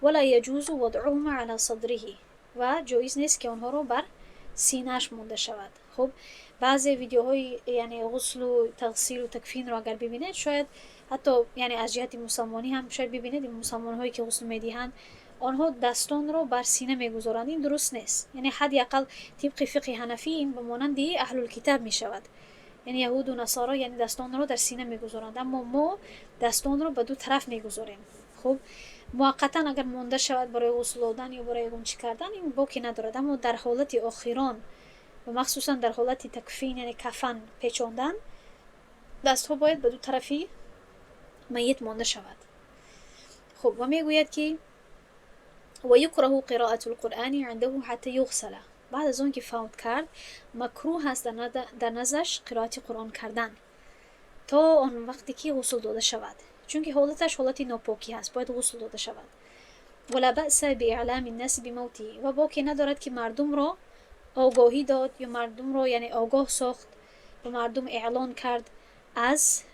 ولا يجوز وضعهما على صدره, ва ҷоиз нест, ки онҳоро бар синааш монда шавад. Хуб, баъзе видеоҳои, яъне ғуслу тағсилу такфинро агар бибинед, шояд ҳатто, яъне аз ҷиҳати мусалмонӣ ҳам шояд бибинед, мусалмонҳое ки ғусл медиҳанд, онҳо дастонро бар сина мегузоранд. Ин дуруст нест. Яъне ҳадди ақал тибқи фиқҳи ҳанафӣ ин ба монанди аҳлулкитаб мешавад, яъне яҳуду насоро, яъне дастонро дар сина мегузоранд, аммо мо дастонро ба ду тараф мегузорем. Хуб, муваққатан агар монда шавад барои ғусл додан ё барои ягон чӣ кардан, ин боке надорад, аммо дар ҳолати охирон ва махсусан дар ҳолати такфин, яъне кафан печондан, дастҳо бояд ба ду тарафи майит монда шавад. Хуб, ва мегӯяд, ки ويكره قراءة القرآن عنده حتى يغسل. Баъд аз он ки фавт кард, макрӯҳ аст дар наздаш қироати Қуръон кардан то он вақте ки ғусл дода шавад, чунки ҳолаташ ҳолати нопокӣ ҳаст, бояд ғусл дода шавад. ولا بأس بإعلام الناس بموته, ва боке надорад, ки мардумро огоҳӣ дод ё мардумро, яъне огоҳ сохт, ба мардум эълон кард аз,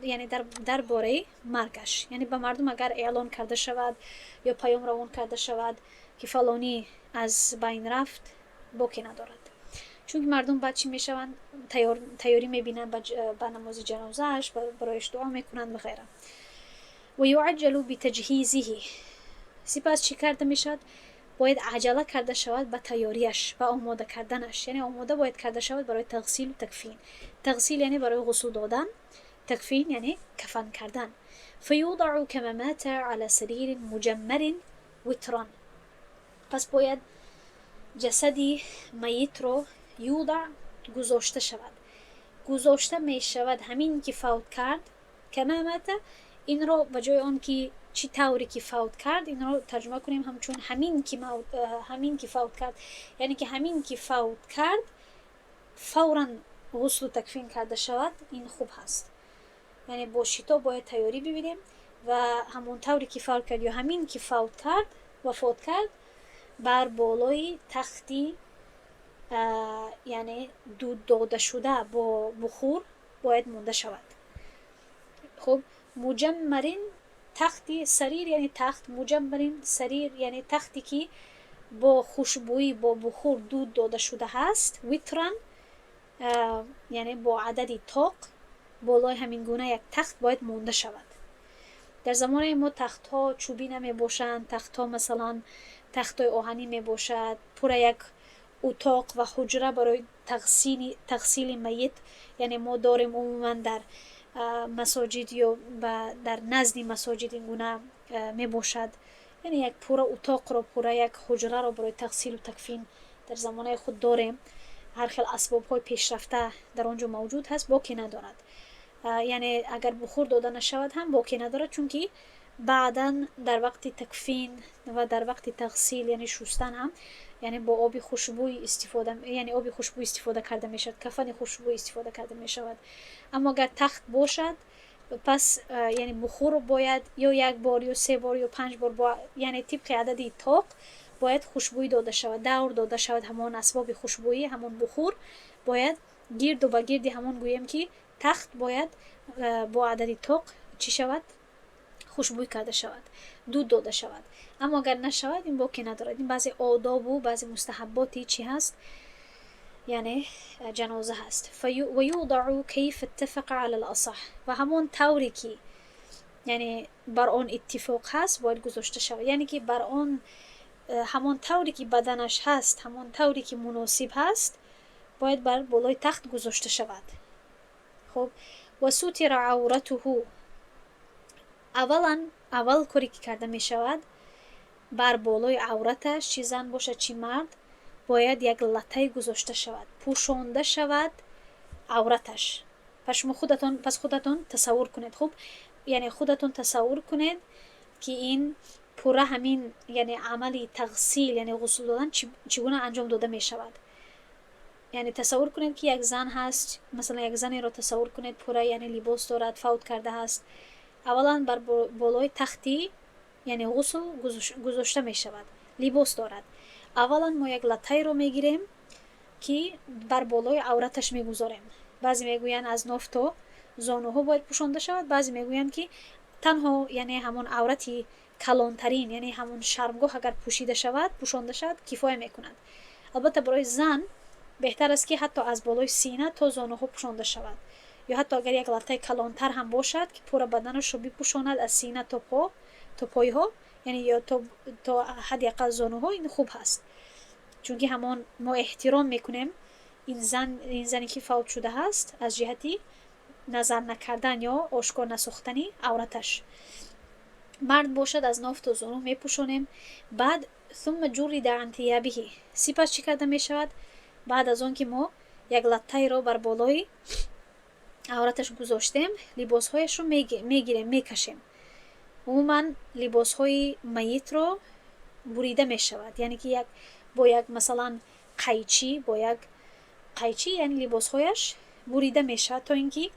яъне дар бораи маргаш. Яъне ба мардум агар эълон карда шавад ё паём равон карда шавад, ки фалонӣ аз байн рафт, боке надорад. Чунки мардум баъд чӣ мешаванд? Тайёрӣ мебинанд ба намози ҷанозааш, барояш дуо мекунанд ва ғайра. ويعجل بتجهيزه. Сипас чӣ карда мешавад? Бояд аҷала карда шавад ба тайёрияш, ба омода карданаш, яъне омода бояд карда шавад барои тағсилу такфин. Тағсил яъне барои ғусл додан, такфин яъне кафан кардан. فيوضع كما مات على سرير مجمر وترا. Пас бояд ҷасади майитро يوضع гузошта шавад, гузошта мешавад ҳамин ки фавт кард. كما مات, инро ба ҷои он ки чӣ тавре ки фавт кард, инро тарҷума кунем ҳамчун ҳамин ки фавт кард, яъне ки ҳамин ки фавт кард, фавран ғуслу такфин карда шавад, ин хуб ҳаст. Яъне бо шитоб бояд тайёрӣ бибинем ва ҳамон тавре ки фавт кард ё ҳамин ки фавт кард, вафот кард, бар болои тахти, яъне дуд додашуда бо бухур бояд монда шавад. Хуб, مجمر тахти, سرير яъне тахт, مجمر سرير яъне тахте ки бо хушбӯӣ, бо бухур дуд дода шуда ҳаст. وترا яъне бо адади тоқ болои ҳамин гуна як тахт бояд монда шавад. Дар замонаи мо тахтҳо чӯбӣ намебошанд, тахтҳо масалан тахтҳои оҳанӣ мебошад. Пурра як утоқ ва ҳуҷра барои тағсили майит яъне мо дорем. Умуман дар масоҷид ё дар назди масоҷид ин гуна мебошад, яъне як пурра утоқро, пурра як ҳуҷраро барои тағсилу такфин дар замонаи худ дорем. Ҳар хел асбобҳои пешрафта дар он ҷо мавҷуд ҳаст, боке надорад. Яъне агар бухур дода нашавад ҳам боке надорад, чунки баъдан дар вақти такфин ва дар вақти тағсил, яъне шустан ҳам, яъне бо оби хушбӯй истифода, яъне оби хушбӯй истифода карда мешавад, кафани хушбӯй истифода карда мешавад. Аммо агар тахт бошад, пас яъне бухур бояд ё як бор, ё се бор, ё панҷ бор, яъне тибқи адади тоқ бояд хушбӯй дода шавад, давр дода шавад. Ҳамон асбоби хушбӯӣ, ҳамон бухур бояд гирду ба гирди ҳамон, гӯем ки, тахт бояд бо адади тоқ чӣ шавад? Хушбӯй карда шавад, дуд дода шавад. Аммо агар нашавад, ин боке надорад. Ин баъзе одобу баъзе мустаҳабботи чӣ ҳаст, яъне ҷаноза ҳаст. ويوضع كيف اتفق على الأصح. Ва ҳамон тавре ки яъне бар он иттифоқ ҳаст, бояд гузошта шавад, яъне ки бар он ҳамон тавре ки баданаш ҳаст, ҳамон тавре ки муносиб ҳаст, бояд бар болои тахт гузошта шавад. Хуб, وستر عورته. Аввалан, аввал коре ки карда мешавад, бар болои авраташ, чӣ зан бошад, чӣ мард, бояд як латтае гузошта шавад, пӯшонда шавад авраташ. Пас шумо худатон, пас худатон тасаввур кунед. Хуб, яъне худатон тасаввур кунед, ки ин пурра ҳамин, яъне амали тағсил, яъне ғусл додан чӣ гуна анҷом дода мешавад. Яъне тасаввур кунед, ки як зан ҳаст, масалан, як занеро тасаввур кунед, пурра яъне либос дорад, фавт карда ҳаст. Аввалан бар болои тахти, яъне ғусл гузошта мешавад, либос дорад. Аввалан мо як латтаеро мегирем, ки бар болои авраташ мегузорем. Баъзе мегӯянд, аз ноф то зонуҳо бояд пӯшонда шавад, баъзе мегӯянд, ки танҳо яъне ҳамон аврати калонтарин, яъне ҳамон шармгоҳ агар пӯшида шавад, пӯшонда шавад, кифоя мекунад. Албатта, барои зан беҳтар аст, ки ҳатто аз болои сина то зонуҳо пӯшонда шавад, ё ҳатто агар як латтаи калонтар ҳам бошад, ки пурра баданашро бипӯшонад аз сина то по, то пойҳо, яъне ё то ҳадди ақал зонуҳо, ин хуб ҳаст, чунки ҳамон мо эҳтиром мекунем ин зан, ин зане ки фавт шуда ҳаст, аз ҷиҳати назар накардан ё ошкор насохтани авраташ. Мард бошад, аз ноф то зону мепӯшонем. Баъд ثم جرد عن ثيابه. Сипас чӣ карда мешавад? Баъд аз он ки мо як латтаеро бар болои авраташ гузоштем, либосҳояшро мегирем, мекашем. Умуман либосҳои майитро бурида мешавад, яъне ки як бо як, масалан, қайчӣ, бо як қайчӣ, яъне либосҳояш бурида мешавад, то ин ки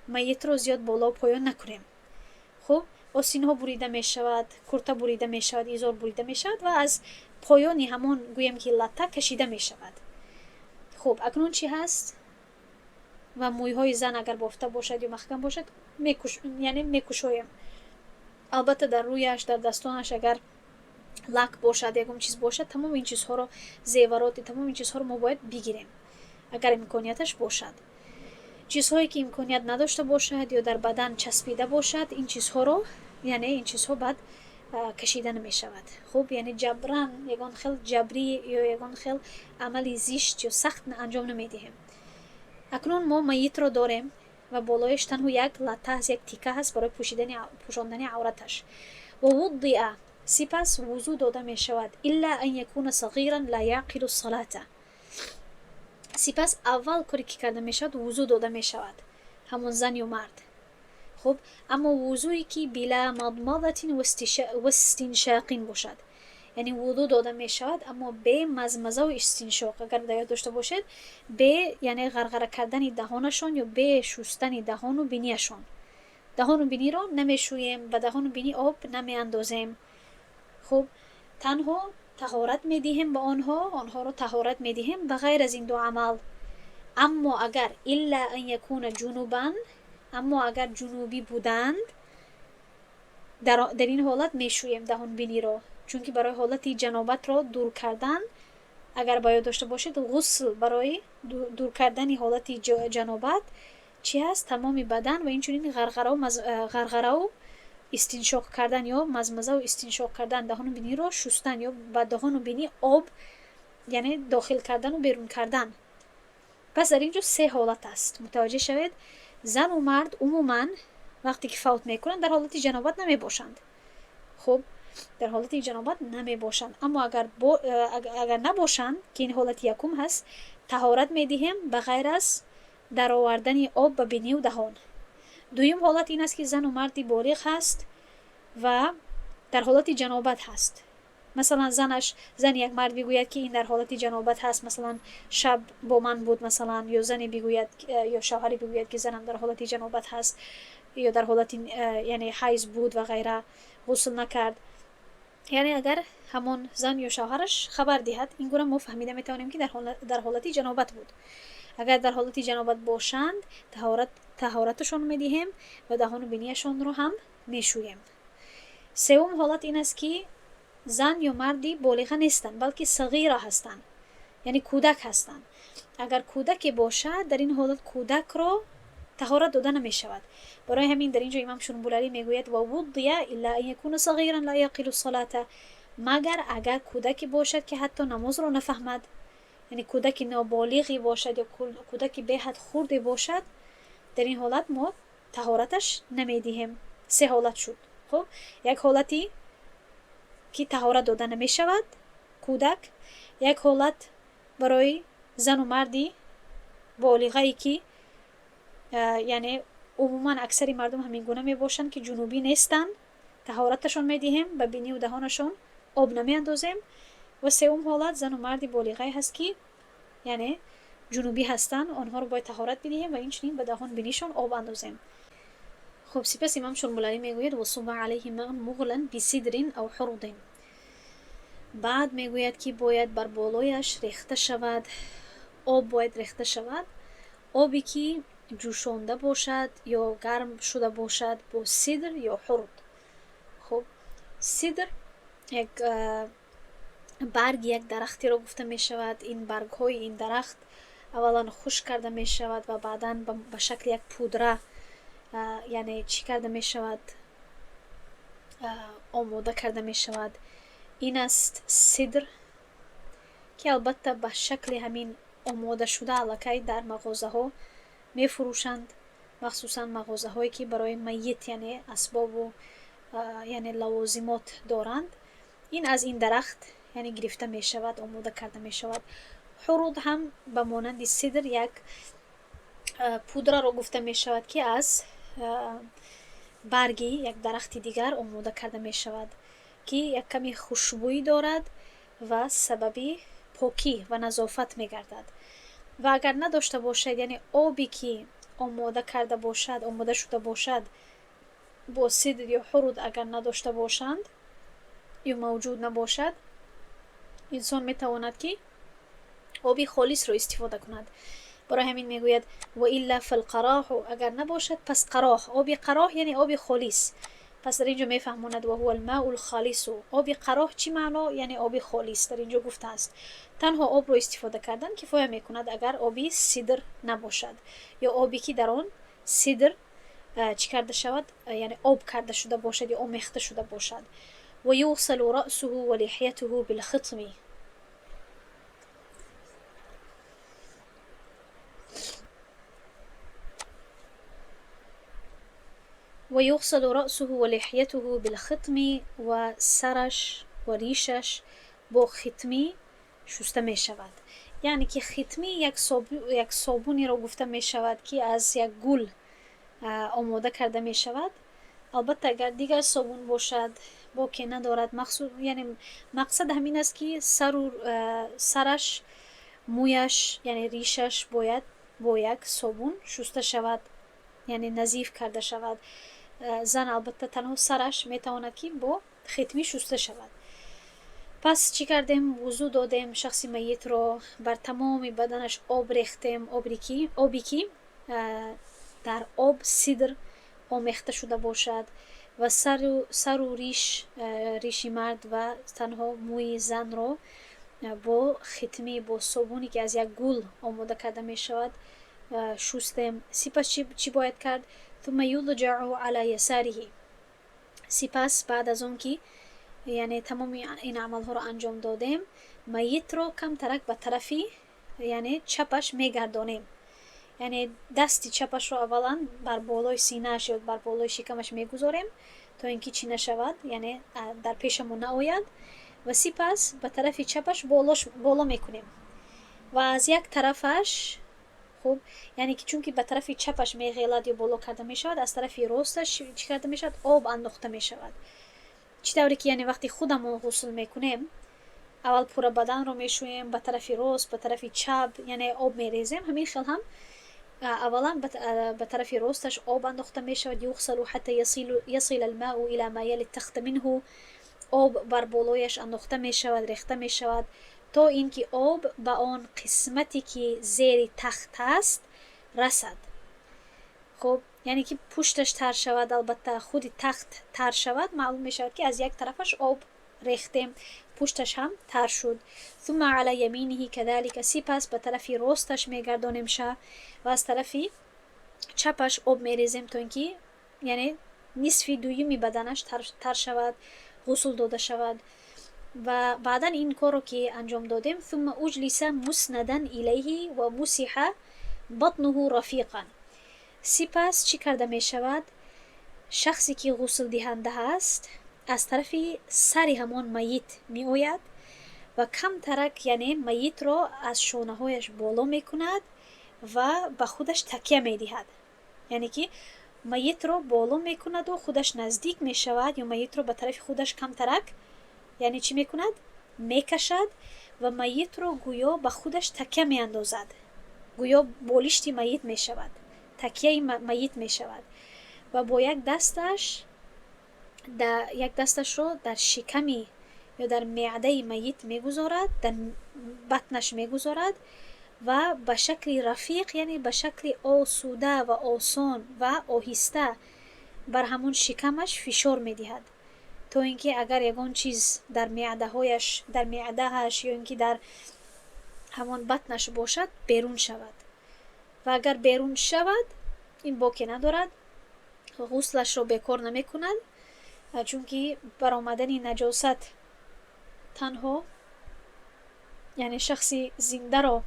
майитро зиёд боло поён накунем. Хуб, остинҳо бурида мешавад, курта бурида мешавад, изор бурида мешавад ва аз поёни ҳамон, гӯем ки, латта кашида мешавад. Хуб, акнун чӣ ҳаст? Ва мӯйҳои зан агар бофта бошад ё маҳкам бошад, яъне мекушоем. Албатта, дар рӯяш, дар дастонаш агар лак бошад, ягон чиз бошад, тамоми ин чизҳоро, зевароти, тамоми ин чизҳоро мо бояд бигирем. Агар имконияташ бошад. Чизҳое ки имконият надошта бошад ё дар бадан часпида бошад, ин чизҳоро, яъне ин чизҳо баъд кашида намешавад. Хуб, яъне ҷабран ягон хел ҷабрӣ ё ягон хел амали зишт ё сахт анҷом намедиҳем. Акнун мо майитро дорем ва болояш танҳо як латта ҳаст, як тика ҳаст барои пӯшондани авраташ. Ва вуддиа, сипас вузӯ дода мешавад. Илла ан якуна сағиран ла яъқилу салата. Сипас аввал коре ки карда мешавад, вузӯ дода мешавад ҳамон зан ё мард. Хуб, аммо вузӯе ки била мадмадатин вастиншоқин бошад, яъне вудӯ дода мешавад, аммо бе мазмазаву истиншоқ. Агар дар ёд дошта бошед, бе, яъне, ғарғара кардани даҳонашон ё бе шустани даҳону биниашон. Даҳону биниро намешӯем, ба даҳону бинӣ об намеандозем. Хуб, танҳо таҳорат медиҳем ба онҳо, онҳоро таҳорат медиҳем ба ғайр аз ин ду амал. Аммо агар илла ан якуна ҷунубан, аммо агар ҷунубӣ буданд, дар ин ҳолат мешӯем даҳонбиниро, чунки барои ҳолати ҷанобатро дур кардан, агар ба ёд дошта бошед, ғусл барои дур кардани ҳолати ҷанобат чӣ ҳаст? Тамоми бадан ва инчунин ғарғараву истиншоқ кардан ё мазмазаву истиншоқ кардан, даҳону биниро шустан ё ба даҳону бинӣ об, яъне, дохил кардану берун кардан. Пас дар ин ҷо се ҳолат аст, мутаваҷҷеҳ шавед. Зану мард умуман вақте ки фавт мекунанд, дар ҳолати ҷанобат намебошанд. Хуб, дар ҳолати ҷанобат намебошанд, аммо агар набошанд, ки ин ҳолати якум ҳаст, таҳорат медиҳем ба ғайр аз даровардани об ба бинию даҳон. Дуюм ҳолат ин аст, ки зану марди болиғ ҳаст ва дар ҳолати ҷанобат ҳаст. Масалан, занаш, зани як мард бигӯяд, ки ин дар ҳолати ҷанобат ҳаст, масалан, шаб бо ман буд, масалан, ё зане бигӯяд ё шавҳаре бигӯяд, ки занам дар ҳолати ҷанобат ҳаст ё дар ҳолати, яъне, ҳайз буд ва ғайра, ғусл накард. Яъне агар ҳамон зан ё шавҳараш хабар диҳад, ин гуна мо фаҳмида метавонем, ки дар ҳолати ҷанобат буд. Агар дар ҳолати ҷанобат бошанд, таҳораташон медиҳем ва даҳону бинияшонро ҳам мешӯем. Севум ҳолат ин аст, ки зан ё марди болиға нестанд, балки сағира ҳастанд, яъне кӯдак ҳастанд. Агар кӯдаке бошад, дар ин ҳолат кӯдакро таҳорат дода намешавад. Барои ҳамин дар ин ҷо имам Шунбулалӣ мегӯяд: ва вуддия илла ан якуна сағиран ла яқилу салата, магар агар кӯдаке бошад, ки ҳатто намозро нафаҳмад, яъне кӯдаки ноболиғе бошад ё кӯдаки беҳад хурде бошад, дар ин ҳолат мо таҳораташ намедиҳем. Се ҳолат шуд. Хуб, як ҳолати ки таҳорат дода намешавад кӯдак, як ҳолат барои зану марди болиғае, ки, яъне, умуман аксари мардум ҳамин гуна мебошанд, ки ҷунубӣ нестанд, таҳораташон медиҳем, ба бинию даҳонашон об намеандозем, ва севум ҳолат зану марди болиғае ҳаст, ки, яъне, ҷунубӣ ҳастанд, онҳоро бояд таҳорат бидиҳем ва инчунин ба даҳон бинишон об андозем. Хуб, сипас имом Шурмулалӣ мегӯяд: васуба алайҳи маун муғлан бисидрин ав ҳурдин. Баъд мегӯяд, ки бояд бар болояш рехта шавад об, бояд рехта шавад обе, ки ҷӯшонда бошад ё гарм шуда бошад бо сидр ё ҳурд. Хуб, сидр як барги як дарахтеро гуфта мешавад. Ин баргҳои ин дарахт аввалан хушк карда мешавад ва баъдан ба шакли як пудра, яъне, чӣ карда мешавад, омода карда мешавад. Ин аст сидр, ки албатта ба шакли ҳамин омодашуда аллакай дар мағозаҳо мефурӯшанд, махсусан мағозаҳое, ки барои майит, яъне, асбобу, яъне, лавозимот доранд. Ин аз ин дарахт, яъне, гирифта мешавад, омода карда мешавад. Ҳуруд ҳам ба монанди сидр як пудраро гуфта мешавад, ки аз барги як дарахти дигар омода карда мешавад, ки як каме хушбӯӣ дорад ва сабаби покӣ ва назофат мегардад. Ва агар надошта бошад, яъне обе, ки омода карда бошад, омода шуда бошад бо сидр ё ҳуруд, агар надошта бошанд ё мавҷуд набошад, инсон метавонад, ки оби холисро истифода кунад. Барои ҳамин мегӯяд: ва илла фалқароҳу, агар набошад, пас қароҳ, оби қароҳ, яъне оби холис. Пас дар инҷо мефаҳмонад: وهو الماء الخالص. Оби қароҳ чӣ маъно? Яъне оби холис дар инҷо гуфтааст. Танҳо обро истифода кардан кифоя мекунад, агар оби сидр набошад ё обе ки дар он сидр чӣ карда шавад, яъне об карда шуда бошад ё омехта шуда бошад. ويغسل رأسه ولحيته بالخطم. ويغسل رأسه ولحيته بالخطم. و سرش و ریشش با خطمی شسته می شود. یعنی که خطمی یک صابونی را گفته می شود که از یک گل آماده کرده می شود. البته اگر دیگر صابون باشد باکی ندارد. یعنی مقصد همین است که سرش، مویش، یعنی ریشش باید با یک صابون شسته شود، یعنی نظیف کرده شود. زن البته تنها سرش میتواند که با خطمی شسته شود. پس چی کردیم؟ وضو دادیم شخص میت رو، بر تمام بدنش آب ریختیم، آبی که در آب سدر آمیخته شده باشد و سر و ریش مرد و تنها موی زن رو با خطمی، با صابونی که از یک گل آماده کرده می شود شستیم. سپس چی باید کرد؟ ثم یضجع علی یساره. سپس بعد از اون که یعنی تمام این عملها رو انجام دادیم، میت رو کم ترک به طرفی یعنی چپش میگردانیم. یعنی دستی چپش رو اولا بر بالای سینه‌اش یا بر بالای شکمش میگذاریم تا اینکه چی نشود، یعنی در پیشمون نآید، و سپس به طرف چپش بالا میکنیم و از یک طرفش، خب یعنی که چون که به طرف چپش میغیلد یا بالا کرده میشود، از طرف راستش چی کرده میشود؟ آب انداخته میشود. چی طوری که یعنی وقتی خودمون غسل میکنیم، اول پورا بدن رو میشویم، به طرف راست، به طرف چپ یعنی آب میریزیم، همین خیل هم اولا به طرف راستش آب انداخته میشود. یغسل حتی یصل الماء الى ما یلی التخت منه. آب بر بالایش انداخته میشود، ریخته میشود تا اینکه آب به آن قسمتی که زیر تخت است رسد. خب یعنی که پشتش تر شود، البته خود تخت تر شود، معلوم میشود که از یک طرفش آب ریختیم، پشتش هم تر شد. ثم علی یمینه كذلك. سپس به طرف راستش میگردانیم شه و از طرف چپش آب میریزیم تا اینکه یعنی نصف دویمی بدنش تر شود، غسل داده شود. و بعدا این کار رو که انجام دادیم، ثم اجلس مسندا الیه و مسح بطنه رفیقا. سپس چی کرده می شود؟ شخصی که غسل دهنده هست از طرف سر همان میت می آید و کم ترک یعنی میت را از شانه هایش بالا می کند و به خودش تکیه می دهد. یعنی که میت را بالا می کند و خودش نزدیک می شود، یا میت را به طرف خودش کم ترک یعنی چی می کند؟ می کشد و میت را گویا به خودش تکیه می اندازد، گویا بالشت میت می شود، تکیه میت می شود و با یک دستش یک دستش رو در شکمی یا در معده میت میگذارد، در بطنش میگذارد و به شکل رفیق یعنی به شکل آسوده و آسان و آهسته بر همون شکمش فشار میدهد تا اینکه اگر یگان چیز در معده هایش، در معدهش یا اینکه در همان بطنش باشد بیرون شود. و اگر بیرون شود این باکی ندارد، غسلش رو بیکار نمیکند، چون که برآمدن نجاست تنها یعنی شخصی زنده را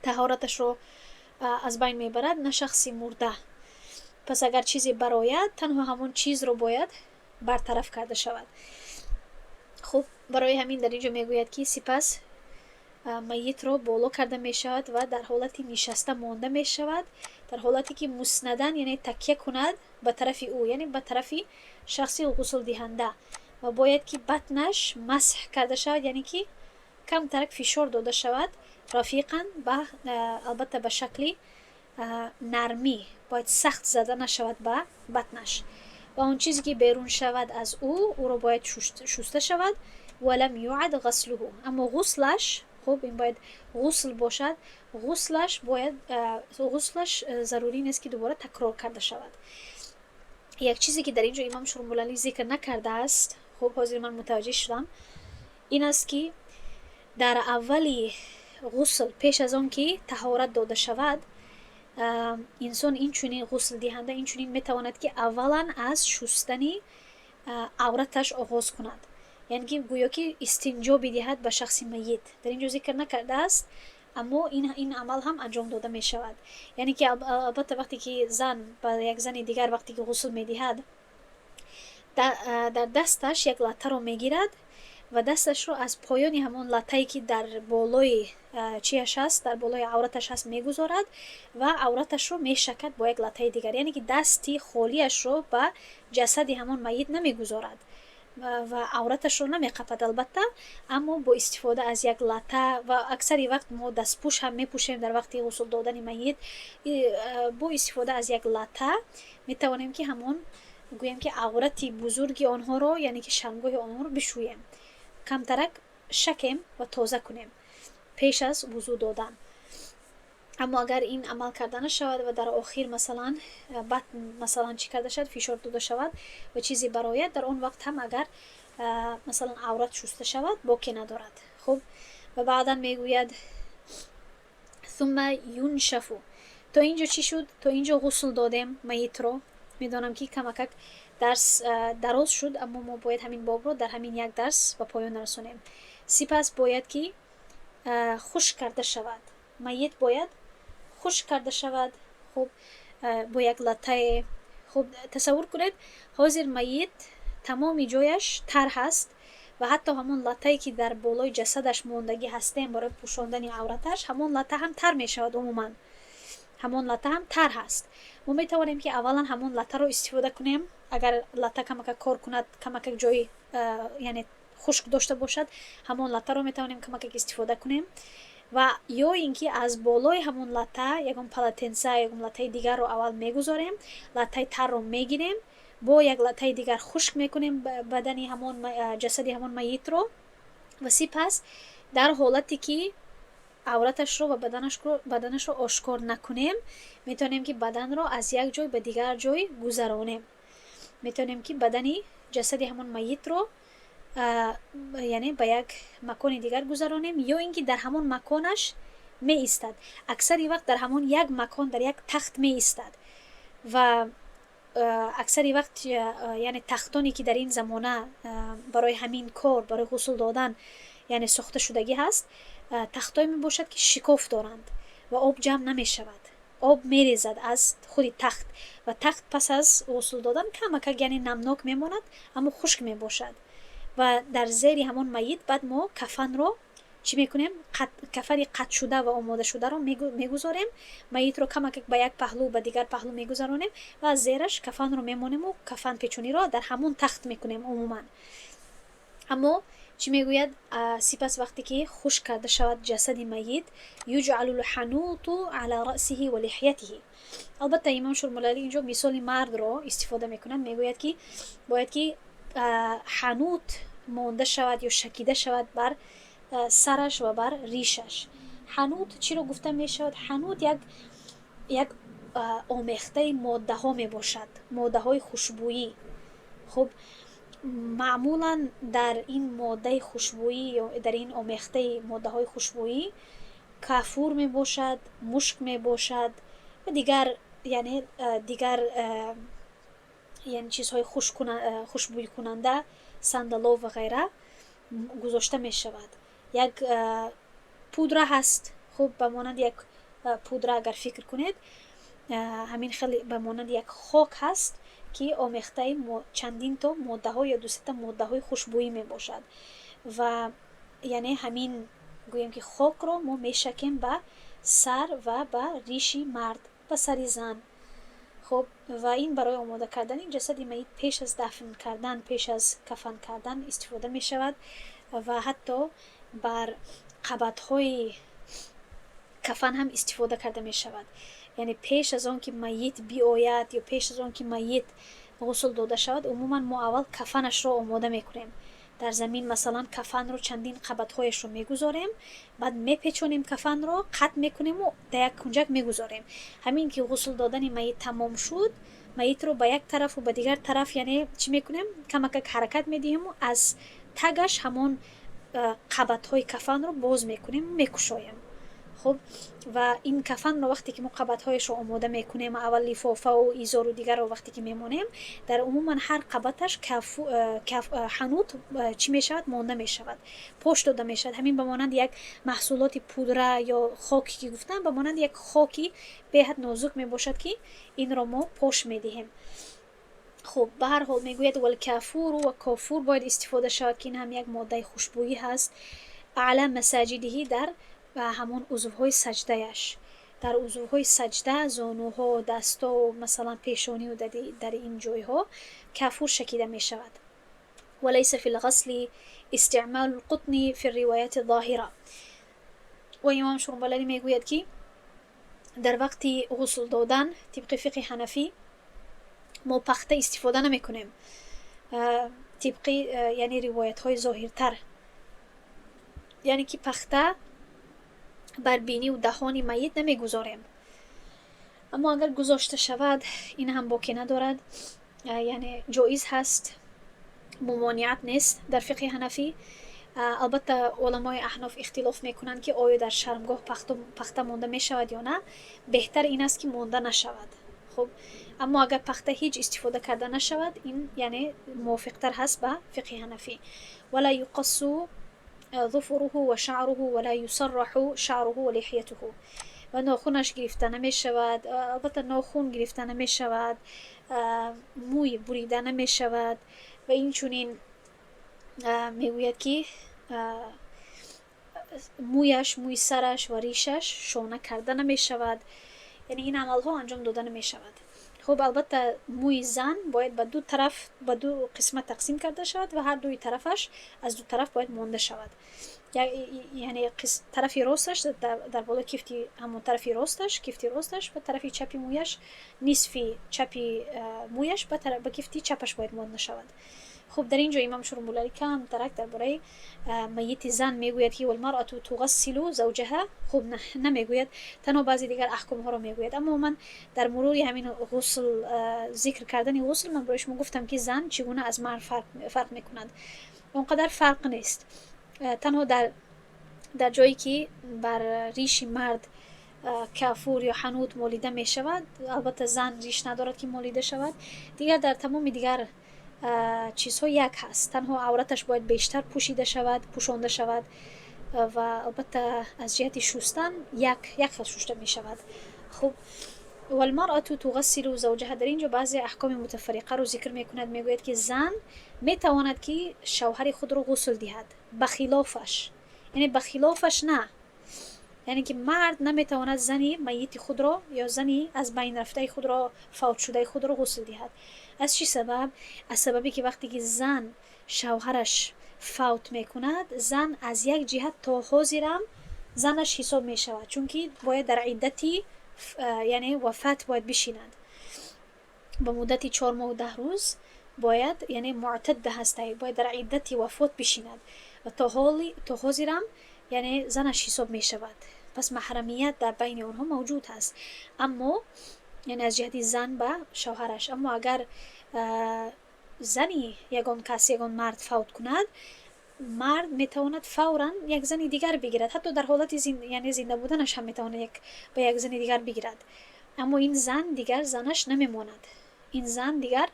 طهارتش رو از بین میبرد، نه شخصی مرده. پس اگر چیزی براید تنها همون چیز رو باید برطرف کرده شود. خب برای همین در اینجا میگوید که سپس میت رو بالا کرده می شود و در حالت نشسته مانده می شود، در حالتی که مسندن یعنی تکیه کند به طرف او، یعنی به طرف شخص غسل دهنده، و باید که بطنش مسح کرده شود، یعنی که کم ترک فشار داده شود رفیقا، البته به شکل نرمی، باید سخت زده نشود به بطنش. و اون چیزی که بیرون شود از او، او رو باید شسته شود. ولم یعد غسله. اما غسلش، خب این باید غسل باشد، غسلش باید غسلش ضروری نیست که دوباره تکرار کرده شود. Як чизе, ки дар ин ҷо имом Шурмулалӣ зикр накардааст, хуб, ҳозир ман мутаваҷҷеҳ шудам, ин аст, ки дар аввали ғусл, пеш аз он ки таҳорат дода шавад, инсон инчунин, ғуслдиҳанда инчунин метавонад, ки аввалан аз шустани авраташ оғоз кунад, яъне ки гӯё ки истинҷо бидиҳад ба шахси майит. Дар ин ҷо зикр накардааст, аммо ин амал ҳам анҷом дода мешавад. Яъне ки албатта, вақте ки зан ба як зани дигар вақте ки ғусл медиҳад, дар дасташ як латтаро мегирад ва дасташро аз поёни ҳамон латтае, ки дар болои чияш ҳаст, дар болои авраташ ҳаст, мегузорад ва авраташро мешакад бо як латтаи дигар. Яъне ки дасти холиашро ба ҷасади ҳамон майит намегузорад ва авраташро намеқапад, албатта, аммо бо истифода аз як латта, ва аксари вақт мо дастпӯш ҳам мепӯшем дар вақти ғусл додани майит, бо истифода аз як латта метавонем, ки ҳамон, гӯем ки, аврати бузурги онҳоро, яъне ки шармгоҳи онҳоро бишӯем, камтарак шакем ва тоза кунем пеш аз вузӯ додан. Аммо агар ин амал карда нашавад ва дар охир, масалан, баъд, масалан, чӣ карда шавад, фишор дода шавад ва чизе барояд, дар он вақт ҳам агар, масалан, аврат шуста шавад, боке надорад. Хуб, ва баъдан мегӯяд: ثم ينشف. То ин ҷо чӣ шуд? То ин ҷо ғусл додем майитро. Медонам, ки камакак дарс дароз шуд, аммо мо бояд ҳамин бобро дар ҳамин як дарс ба поён расонем. Сипас бояд ки хушк карда шавад, майит бояд хушк карда шавад, хуб, бо як латтае. Хуб, тасаввур кунед, ҳозир майит тамоми ҷояш тар ҳаст ва ҳатто ҳамон латтае, ки дар болои ҷасадаш мондагӣ ҳастем барои пӯшондани авраташ, ҳамон латта ҳам тар мешавад. Умуман, ҳамон латта ҳам тар ҳаст. Мо метавонем, ки аввалан ҳамон латтаро истифода кунем. Агар латта камакак кор кунад, камакак ҷои, яъне хушк дошта бошад, ҳамон латтаро метавонем камакак истифода кунем ва ё ин ки аз болои ҳамон латта ягон полотенца, ягон латтаи дигарро аввал мегузорем, латтаи тарро мегирем, бо як латтаи дигар хушк мекунем бадани ҳамон, ҷасади ҳамон майитро ва сипас дар ҳолате, ки авраташро ва баданашро ошкор накунем, метавонем, ки баданро аз як ҷой ба дигар ҷой гузаронем. Метавонем, ки бадани, ҷасади ҳамон майитро, яъне ба як макони дигар гузаронем ё ин ки дар ҳамон маконаш меистад. Аксари вақт дар ҳамон як макон, дар як тахт меистад ва аксари вақт, яъне тахтоне, ки дар ин замона барои ҳамин кор, барои ғусл додан, яъне сохта шудагӣ ҳаст, тахтое мебошад, ки шикоф доранд ва об ҷамъ намешавад, об мерезад аз худи тахт ва тахт пас аз ғусл додан камакак, яъне намнок мемонад, аммо хушк мебошад. Ва дар зери ҳамон майит баъд мо кафанро чӣ мекунем? Кафани қатшуда ва омодашударо мегузорем, майитро камакак ба як паҳлӯ, ба дигар паҳлӯ мегузаронем ва аз зераш кафанро мемонему кафан печониро дар ҳамон тахт мекунем умуман. Аммо чӣ мегӯяд? Сипас вақте ки хушк карда шавад ҷасади майит, يجعل الحنوط على رأسه ولحيته. Албатта, имом Шурмулалӣ инҷо мисоли мардро истифода мекунад. Мегӯяд, ки бояд ки ҳанут монда шавад ё шакида шавад бар сараш ва бар ришаш. Ҳанут чиро гуфта мешавад? Ҳанут як омехтаи моддаҳо мебошад, моддаҳои хушбӯӣ. Хуб, маъмулан дар ин моддаи хушбӯӣ ё дар ин омехтаи моддаҳои хушбӯӣ кафур мебошад, мушк мебошад ва дигар, яъне дигар, яъне чизҳои хушбӯйкунанда, сандалов ва ғайра гузошта мешавад. Як пудра ҳаст. Хуб, ба монанди як пудра агар фикр кунед, ҳамин хеле ба монанди як хок ҳаст, ки омехтаи чандин то моддаҳо ё дусета моддаҳои хушбӯӣ мебошад. Ва яъне ҳамин, гӯем ки, хокро мо мешакем ба сар ва ба риши мард, ба сари зан. Хуб, ва ин барои омода кардани ҷасади майит пеш аз дафн кардан, пеш аз кафан кардан истифода мешавад ва ҳатто бар қабатҳои кафан ҳам истифода карда мешавад. Яъне пеш аз он ки майит биояд ё пеш аз он ки майит ғусл дода шавад, умуман мо аввал кафанашро омода мекунем. Дар замин, масалан, кафанро чандин қабатҳояшро мегузорем, баъд мепечонем, кафанро қат мекунему дар як кунҷак мегузорем. Ҳамин ки ғусл додани майит тамом шуд, Майитро ба як тарафу ба дигар тараф, яъне чӣ мекунем? Камакак ҳаракат медиҳему аз тагаш ҳамон қабатҳои кафанро боз мекунем, мекушоем. Хуб, ва ин кафанро вақте ки мо қабатҳояшро омода мекунем, аввал лифофаву изору дигарро вақте ки мемонем, дар умуман ҳар қабаташ ҳанут чӣ мешавад? Монда мешавад, пош дода мешавад. Ҳамин ба монанди як маҳсулоти пудра ё хоке ки гуфтам, ба монанди як хоки беҳад нозук мебошад, ки инро мо пош медиҳем. Хуб, ба ҳар ҳол мегӯяд: والكافور, ва кофур бояд истифода шавад, ки ин ҳам як моддаи хушбӯӣ ҳаст. على مساجده, дар ҳамон узвҳои саҷдаяш, дар узвҳои саҷда, зонуҳо, дастҳо, масалан, пешонию дар ин ҷойҳо кафур шакида мешавад. وليس في الغسل استعمال القطن في الروايات الظاهرة. Ва имом Шурумбалалӣ мегӯяд, ки дар вақти ғусл додан тибқи фиқҳи ҳанафӣ мо пахта истифода намекунем, тибқи, яъне, ривоятҳои зоҳиртар, яъне ки пахта бар биниву даҳони майит намегузорем. Аммо агар гузошта шавад, ин ҳам боке надорад, яъне ҷоиз ҳаст, мумониат нест дар фиқҳи ҳанафӣ. Албатта, уламои аҳноф ихтилоф мекунанд, ки оё дар шармгоҳ пахта монда мешавад ё на. Беҳтар ин аст, ки монда нашавад. Хуб, аммо агар пахта ҳеҷ истифода карда нашавад, ин, яъне, мувофиқтар ҳаст ба фиқҳи ҳанафӣ. ولا يقص ظفره وشعره ولا يسرح شعره ولحيته. Ва нохунаш гирифта намешавад, албатта, нохун гирифта намешавад, мӯй бурида намешавад. Ва инчунин мегӯяд, ки мӯяш, мӯи сараш ва ришаш шона карда намешавад, яъне ин амалҳо анҷом дода намешавад. Хуб, албатта, мӯи зан бояд ба ду тараф, ба ду қисмат тақсим карда шавад ва ҳар дуи тарафаш аз ду тараф бояд монда шавад, яъне тарафи росташ дар болои кифти ҳамон тарафи росташ, кифти росташ, ва тарафи чапи мӯяш, нисфи чапи мӯяш ба кифти чапаш бояд монда шавад. Хуб, дар ин ҷо имом Шурумбулалӣ камтарак дар бораи майити зан мегӯяд, ки والمرأة تغسل زوجها. Хуб, намегӯяд, танҳо баъзе дигар аҳкомҳоро мегӯяд. Аммо ман дар мурури ҳамин ғусл, зикр кардани ғусл, ман барои шумо гуфтам, ки зан чӣ гуна аз мард фарқ мекунад. Он қадар фарқ нест, танҳо дар ҷое ки бар риши мард кафур ё ҳанут молида мешавад, албатта, зан риш надорад, ки молида шавад. Дигар дар тамоми дигар чизҳо як ҳаст, танҳо авраташ бояд бештар пӯшида шавад, пӯшонда шавад. Ва албатта, аз ҷиҳати шустан як хел шушта мешавад. Хуб, والمرأة تغسل زوجها. Дар ин ҷо баъзе аҳкоми мутафарриқаро зикр мекунад. Мегӯяд, ки зан метавонад, ки шавҳари худро ғусл диҳад, ба хилофаш, яъне ба хилофаш на, яъне ки мард наметавонад зани майити худро ё зани аз байн рафтаи худро, фавтшудаи худро ғусл диҳад. Аз чӣ сабаб? Аз сабабе ки вақте ки зан шавҳараш фавт мекунад, зан аз як ҷиҳат то ҳозирам занаш ҳисоб мешавад, чунки бояд дар иддати, яъне, вафат бояд бишинад, ба муддати 4 моҳу 10 рӯз бояд, яъне муътадда ҳастай, бояд дар иддати вафот бишинад ва то ҳозирам, яъне, занаш ҳисоб мешавад. Пас маҳрамият дар байни онҳо мавҷуд ҳаст, аммо, яъне, аз ҷиҳати зан ба шавҳараш. Аммо агар зани ягон кас, ягон мард фавт кунад, мард метавонад фавран як зани дигар бигирад, ҳатто дар ҳолати, яъне, зинда буданаш ҳам метавонад ба як зани дигар бигирад. Аммо ин зан дигар занаш намемонад, ин зан дигар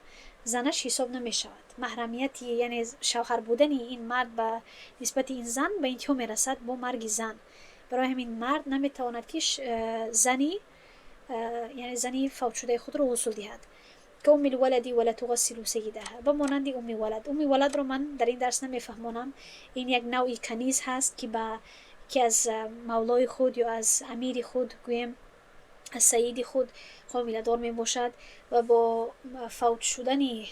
занаш ҳисоб намешавад. Маҳрамияти, яъне шавҳар будани ин мард ба нисбати ин зан ба интиҳо мерасад бо марги зан. Барои ҳамин мард наметавонад, ки зани, яъне зани фавтшудаи худро ғусл диҳад. كأم الولد ولا تغسل سيدها. Ба монанди умми валад. Умми валадро ман дар ин дарс намефаҳмонам. Ин як навъи каниз ҳаст, ки аз мавлои худ ё аз амири худ, гӯем, аз саиди худ ҳомиладор мебошад ва бо фавт шудани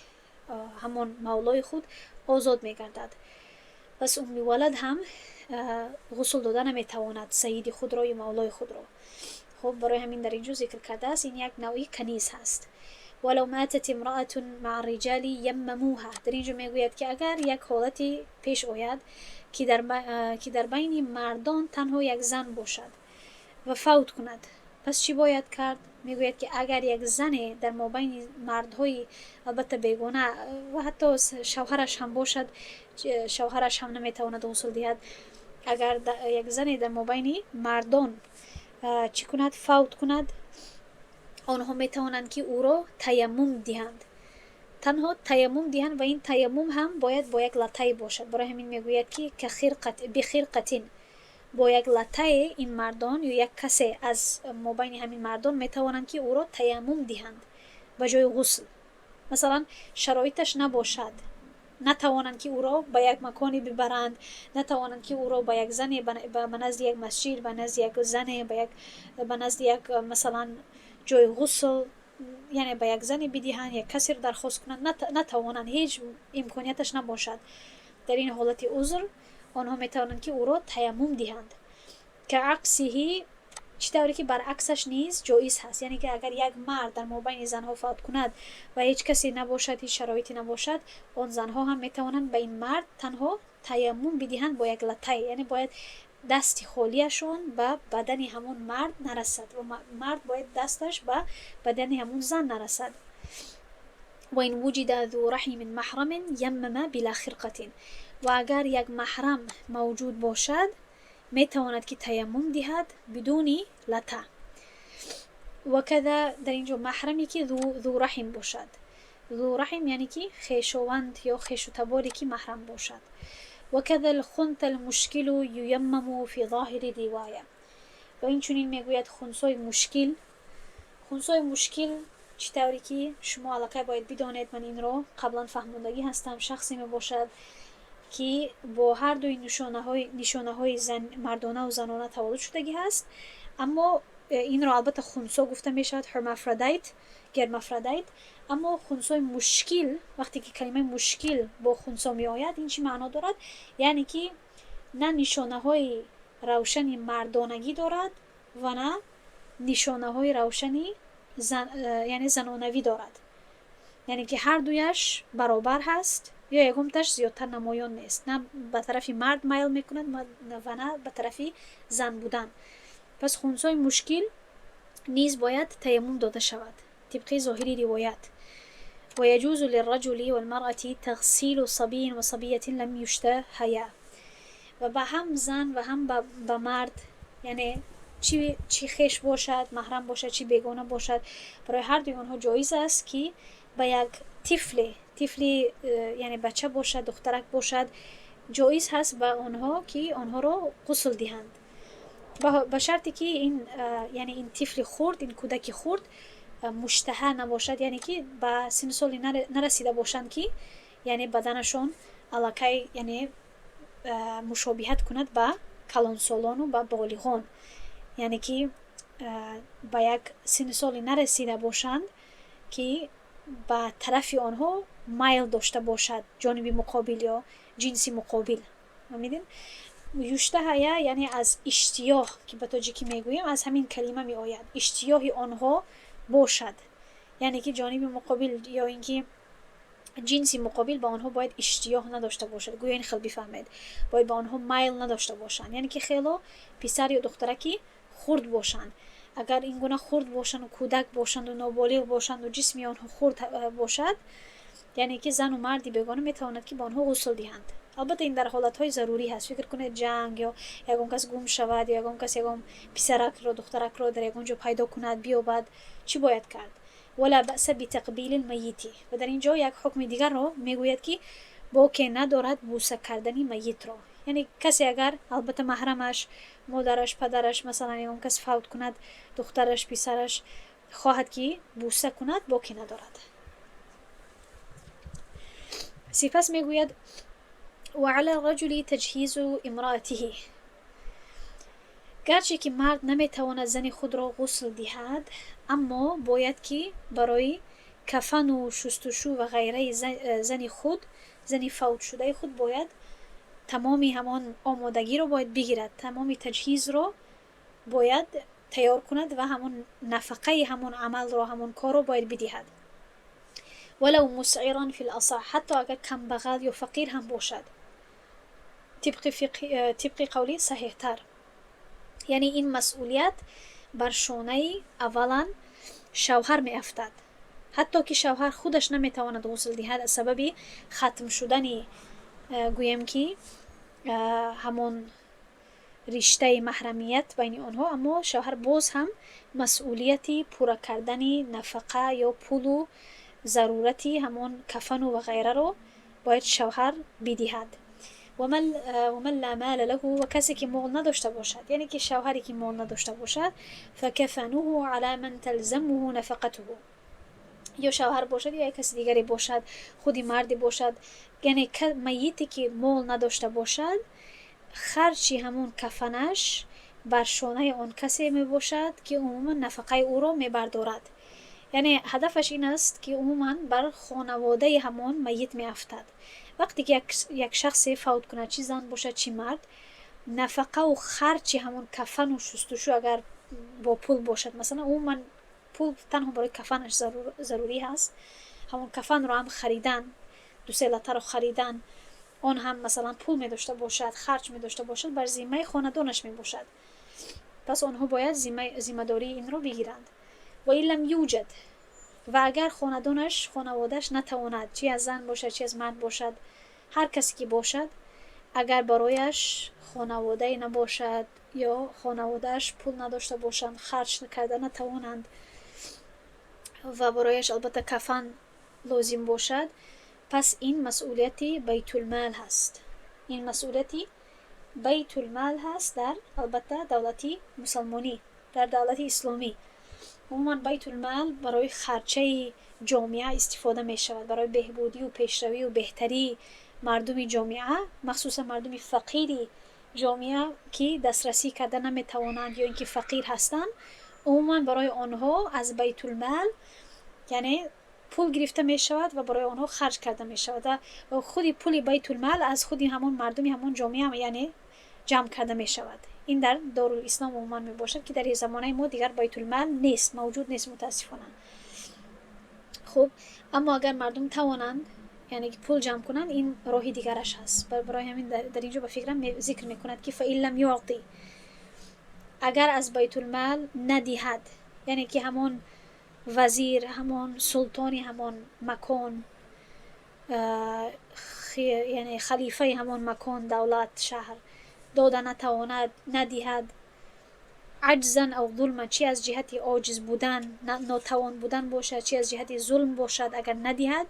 ҳамон мавлои худ озод мегардад. Пас умми валад ҳам ғусл дода наметавонад саиди худро ё мавлои худро. Хуб, барои ҳамин дар ин ҷо зикр кардааст, ин як навъи каниз ҳаст. ولو ماتت امرأة مع الرجال يمموها. Дар ин ҷо мегӯяд, ки агар як ҳолате пеш ояд, ки дар байни мардон танҳо як зан бошад ва фавт кунад. Пас чӣ бояд кард? Мегӯяд, ки агар як зане дар мобайни мардҳои, албатта, бегона ва ҳатто шавҳараш ҳам бошад, шавҳараш ҳам наметавонад ғусл диҳад, агар як зане дар мобайни мардон чӣ кунад, фавт кунад, онҳо метавонанд, ки ӯро таяммум диҳанд, танҳо таяммум диҳанд, ва ин таяммум ҳам бояд бо як латае бошад. Барои ҳамин мегӯяд, ки بخرقة, бо як латае ин мардон ё як касе аз мобайни ҳамин мардон метавонанд, ки ӯро таяммум диҳанд ба ҷои ғусл. Масалан, шароиташ набошад, натавонанд, ки ӯро ба як маконе бибаранд, натавонанд, ки ӯро ба як зане, ба назди як масҷид, ба назди як зане, ба назди як, масалан, ҷои ғусл, яъне ба як зане бидиҳанд, як касеро дархост кунанд, натавонанд, ҳеҷ имконияташ набошад, дар ин ҳолати узр онҳо метавонанд, ки ӯро таяммум диҳанд. كعكسه, чӣ тавре ки баръаксаш низ ҷоиз ҳаст, яъне ки агар як мард дар мобайни занҳо фавт кунад ва ҳеҷ касе набошад, ҳеҷ шароите набошад, он занҳо ҳам метавонанд ба ин мард танҳо таяммум бидиҳанд бо як латае, яъне бояд дасти холиашон ба бадани ҳамон мард нарасад ва мард бояд дасташ ба бадани ҳамон зан нарасад. وإن وجد ذو رحم محرم يمم بلا خرقة, ва агар як маҳрам мавҷуд бошад, метавонад, ки таяммум диҳад бидуни лата. وكذا, дар ин ҷо маҳраме, ки ذو رحم бошад. ذو رحم, яъне ки хешованд ё хешу таборе, ки маҳрам бошад. وكذا الخنثى المشكل ييمم في ظاهر الرواية. Ва инчунин мегӯяд, хунсои мушкил. Хунсои мушкил, чӣ тавре ки шумо аллакай бояд бидонед, ман инро қаблан фаҳмондагӣ ҳастам, шахсе мебошад, ки бо ҳардуи нишонаҳои мардонаву занона таваллуд шудагӣ ҳаст, аммо инро, албатта, хунсо гуфта мешавад, hermaphrodite, гермафродит. Аммо хунсои мушкил, вақте ки калимаи мушкил бо хунсо меояд, ин чӣ маъно дорад? Яъне ки на нишонаҳои равшани мардонагӣ дорад ва на нишонаҳои равшани яъне занонавӣ дорад, яъне ки ҳардуяш баробар ҳаст ё ягонташ зиёдтар намоён нест, на ба тарафи мард майл мекунад ва на ба тарафи зан будан. Пас хунсои мушкил низ бояд таяммум дода шавад тибқи зоҳири ривоят. ويجوز للرجل والمرأة تغسيل صبي وصبية لم يشتهيا. Ва ба ҳам зан ва ҳам ба мард, яъне чӣ хеш бошад, маҳрам бошад, чӣ бегона бошад, барои ҳардуи онҳо ҷоиз аст, ки ба як тифле, тифли яъне бача бошад, духтарак бошад, ҷоиз ҳаст ба онҳо, ки онҳоро ғусл диҳанд, ба шарте ки ин яъне ин тифли хурд, ин кӯдаки хурд مشتهی набошад, яъне ки ба синну соли нарасида бошанд, ки яъне баданашон аллакай яъне мушобиҳат кунад ба калонсолону ба болиғон, яъне ки ба як синну соли нарасида бошанд, ки ба тарафи онҳо майл дошта бошад ҷониби муқобил ё ҷинси муқобил. Фаҳмидем? يشتهيا, яъне аз иштиёҳ, ки ба тоҷикӣ мегӯем, аз ҳамин калима меояд, иштиёҳи онҳо бошад, яъне ки ҷониби муқобил ё ин ки ҷинси муқобил ба онҳо бояд иштиёҳ надошта бошад. Гӯё ин хел бифаҳмед, бояд ба онҳо майл надошта бошанд, яъне ки хело писар ё духтараки хурд бошанд. Агар ин гуна хурд бошанду кӯдак бошанду ноболиғ бошанду ҷисми онҳо хурд бошад, яъне ки зану марди бегона метавонад, ки ба онҳо ғусл диҳанд. Албатта, ин дар ҳолатҳои зарурӣ ҳаст. Фикр кунед, ҷанг ё ягон кас гум шавад ё ягон кас ягон писаракро, духтаракро дар ягон ҷо пайдо кунад, биёбад, чӣ бояд кард? ولا بأس بتقبيل الميت. Ва дар ин ҷо як ҳукми дигарро мегӯяд, ки боке надорад бӯса кардани майитро, яъне касе агар, албатта, маҳрамаш, модараш, падараш, масалан, ягон кас фавт кунад, духтараш, писараш, хоҳад, ки бӯса кунад, боке надорад. Сипас мегӯяд: وعلى الرجل تجهيز امرأته. Гарче ки мард наметавонад зани худро ғусл диҳад, аммо бояд, ки барои кафану шустушу ва ғайраи зани худ, зани фавтшудаи худ, бояд тамоми ҳамон омодагиро бояд бигирад, тамоми таҷҳизро бояд тайёр кунад ва ҳамон нафақаи ҳамон амалро, ҳамон корро бояд бидиҳад. ولو مسعرا في الأصح, ҳатто агар камбағал ё фақир ҳам бошад, тибқи қавли саҳеҳтар. Яъне ин масъулият Бар шонаи аввалан шавҳар меафтад, ҳатто ки шавҳар худаш наметавонад ғусл диҳад, аз сабаби хатм шудани, гӯем ки, ҳамон риштаи маҳрамият байни онҳо, аммо шавҳар боз ҳам масъулияти пурра кардани нафақа ё пулу зарурати ҳамон кафану ва ғайраро бояд шавҳар бидиҳад. ومن لا مال له, ва касе ки мол надошта бошад, яъне ки шавҳаре ки мол надошта бошад, فكفنه على من تلزمه نفقته, ё шавҳар бошад, ё як каси дигаре бошад, худи марде бошад, яъне майите ки мол надошта бошад, харҷи ҳамон кафанаш бар шонаи он касе мебошад, ки умуман нафақаи ӯро мебардорад. Яъне ҳадафаш ин аст, ки умуман бар хонаводаи ҳамон майит меафтад. Вақте ки як шахсе фавт кунад, чӣ зан бошад, чӣ мард, нафақаву харҷи ҳамон кафану шустушу агар бо пул бошад, масалан, умуман пул танҳо барои кафанаш зарурӣ ҳаст, ҳамон кафанро ҳам харидан, дусе латтаро харидан, он ҳам масалан пул медошта бошад, харҷ медошта бошад, бар зиммаи хонадонаш мебошад. Пас онҳо бояд зиммадории инро бигиранд. وإن لم يوجد, ва агар хонадонаш, хонаводааш натавонад, чи аз зан бошад, чи аз мард бошад, ҳар касе ки бошад, агар барояш хонаводае набошад ё хонаводааш пул надошта бошанд, харҷ карда натавонанд ва барояш албатта кафан лозим бошад, пас ин масъулияти байтулмал ҳаст. Ин масъулияти байтулмал ҳаст дар, албатта, давлати мусалмонӣ, дар давлати исломӣ. Умуман байтулмал барои харчаи ҷомеа истифода мешавад, барои беҳбудию пешравию беҳтарии мардуми ҷомеа, махсусан мардуми фақири ҷомеа, ки дастрасӣ карда наметавонанд ё ин ки фақир ҳастанд. Умуман барои онҳо аз байтулмал, яъне, пул гирифта мешавад ва барои онҳо харҷ карда мешавад. Ва худи пули байтулмал аз худи ҳамон мардуми ҳамон ҷомеа, яъне, ҷамъ карда мешавад. Ин дар Дорулислом умуман мебошад, ки дар замонаи мо дигар байтулмал нест, мавҷуд нест, мутаассифона. Хуб, аммо агар мардум тавонанд, яъне ки пул ҷамъ кунанд, ин роҳи дигараш ҳаст. Барои ҳамин дар ин ҷо, ба фикрам, зикр мекунад, ки فإن لم يعط, агар аз байтулмал надиҳад, яъне ки ҳамон вазир, ҳамон султони ҳамон макон, яъне халифаи ҳамон макон, давлат, шаҳр дода натавонад, надиҳад, عجزا أو ظلما, чӣ аз ҷиҳати оҷиз будан, нотавон будан бошад, чӣ аз ҷиҳати зулм бошад, агар надиҳад,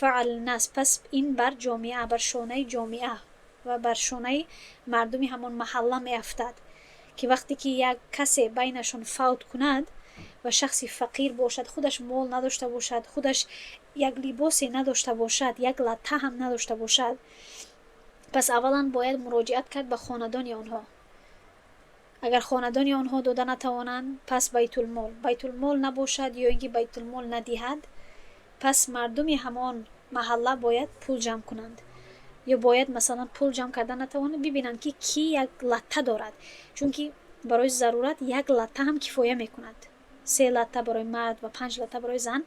فعلى الناس, пас ин бар ҷомеа, бар шонаи ҷомеа ва бар шонаи мардуми ҳамон маҳалла меафтад, ки вақте ки як касе байнашон фавт кунад ва шахси фақир бошад, худаш мол надошта бошад, худаш як либосе надошта бошад, як латта ҳам надошта бошад, пас аввалан бояд муроҷиат кард ба хонадони онҳо. Агар хонадони онҳо дода натавонанд, пас байтулмол. Байтулмол набошад ё ин ки байтулмол надиҳад, пас мардуми ҳамон маҳалла бояд пул ҷамъ кунанд ё бояд, масалан, пул ҷамъ карда натавонанд, бибинанд, ки кӣ як латта дорад, чунки барои зарурат як латта ҳам кифоя мекунад. Се латта барои мард ва панҷ латта барои зан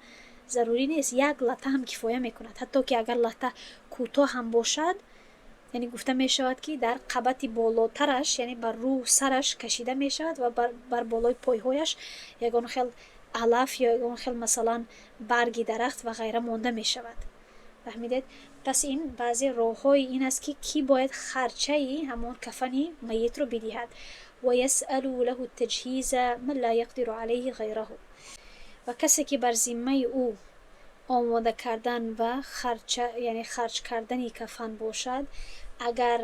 зарурӣ нест, як латта ҳам кифоя мекунад. Ҳатто ки агар латта кӯтоҳ ҳам бошад, яъне гуфта мешавад, ки дар қабати болотараш, яъне бар рӯ сараш кашида мешавад ва бар болои пойҳояш ягон хел алаф ё ягон хел, масалан, барги дарахт ва ғайра монда мешавад. Фаҳмидед? Пас ин баъзе роҳҳои ин аст, ки кӣ бояд харчаи ҳамон кафани майитро бидиҳад. ويسأل له التجهيز من لا يقدر عليه غيره, ва касе ки бар зиммаи ӯ омода кардан ва харча, яъне харҷ кардани кафан бошад, агар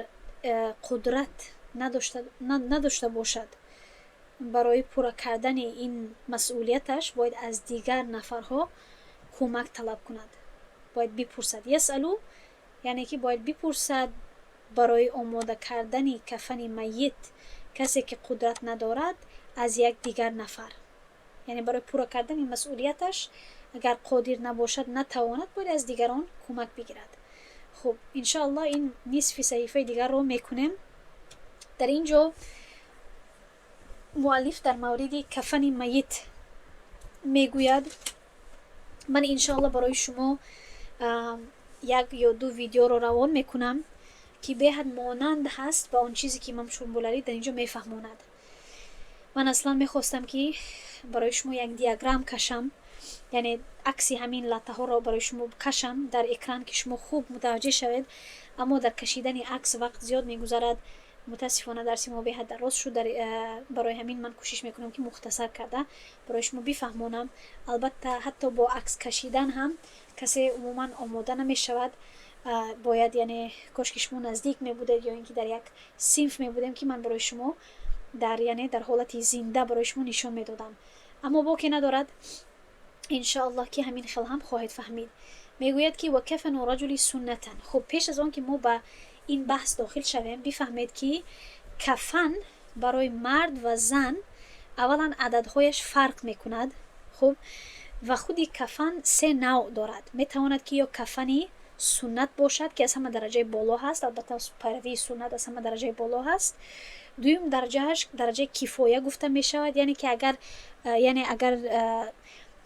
қудрат надошта бошад барои пурра кардани ин масъулияташ, бояд аз дигар нафарҳо кӯмак талаб кунад, бояд бипурсад. يسأل, яъне ки бояд бипурсад барои омода кардани кафани майит касе ки қудрат надорад аз як дигар нафар, яъне барои пурра кардани масъулияташ агар қодир набошад, натавонад, бояд аз дигарон кӯмак бигирад. Хуб, иншоаллоҳ, ин нисфи саҳифаи дигарро мекунем. Дар ин ҷо муаллиф дар мавриди кафани майит мегӯяд. Ман иншоаллоҳ барои шумо як ё ду видеоро равон мекунам, ки беҳад монанд ҳаст ба он чизе ки имом Шурбулалӣ дар ин ҷо мефаҳмонад. Ман аслан мехостам, ки барои шумо як диаграмм кашам, яъне акси ҳамин латтаҳоро барои шумо кашам дар экран, ки шумо хуб мутаваҷҷеҳ шавед, аммо дар кашидани акс вақт зиёд мегузарад. Мутаассифона, дарси мо беҳад дароз шуд. Барои ҳамин ман кӯшиш мекунам, ки мухтасар карда барои шумо бифаҳмонам. Албатта, ҳатто бо акс кашидан ҳам касе умуман омода намешавад. Бояд, яъне, кошки шумо наздик мебудед ё ин ки дар як синф мебудем, ки ман барои шумо дар, яъне, дар ҳолати зинда барои шумо нишон медодам. Аммо боке надорад, иншоаллоҳ, ки ҳамин хел ҳам хоҳед фаҳмид. Мегӯяд, ки وكفن الرجل سنة. Хуб, пеш аз он ки мо ба ин баҳс дохил шавем, бифаҳмед, ки кафан барои мард ва зан аввалан ададҳояш фарқ мекунад. Хуб, ва худи кафан се навъ дорад. Метавонад, ки ё кафани суннат бошад, ки аз ҳама дараҷаи боло ҳаст. Албатта, пайравии суннат аз ҳама дараҷаи боло ҳаст. Дуюм дараҷааш дараҷаи кифоя гуфта мешавад, яъне ки агар, яъне агар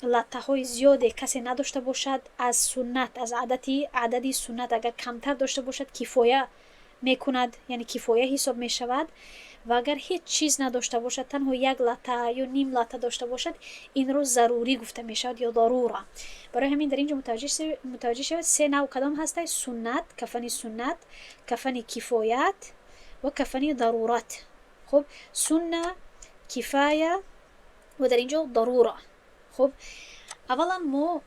латтаҳои зиёде касе надошта бошад, аз суннат, аз адати адади суннат агар камтар дошта бошад, кифоя мекунад, яъне кифоя ҳисоб мешавад. Ва агар ҳеҷ чиз надошта бошад, танҳо як латта ё ним латта дошта бошад, инро зарурӣ гуфта мешавад ё дарура. Барои ҳамин дар ин ҷо мутаваҷҷеҳ шавад, се навъ кадом ҳастай: суннат, кафани суннат, кафани кифоят ва кафани дарурат. Хуб, сунна, кифоя ва дар ин ҷо дарура. Хуб, аввалан мо,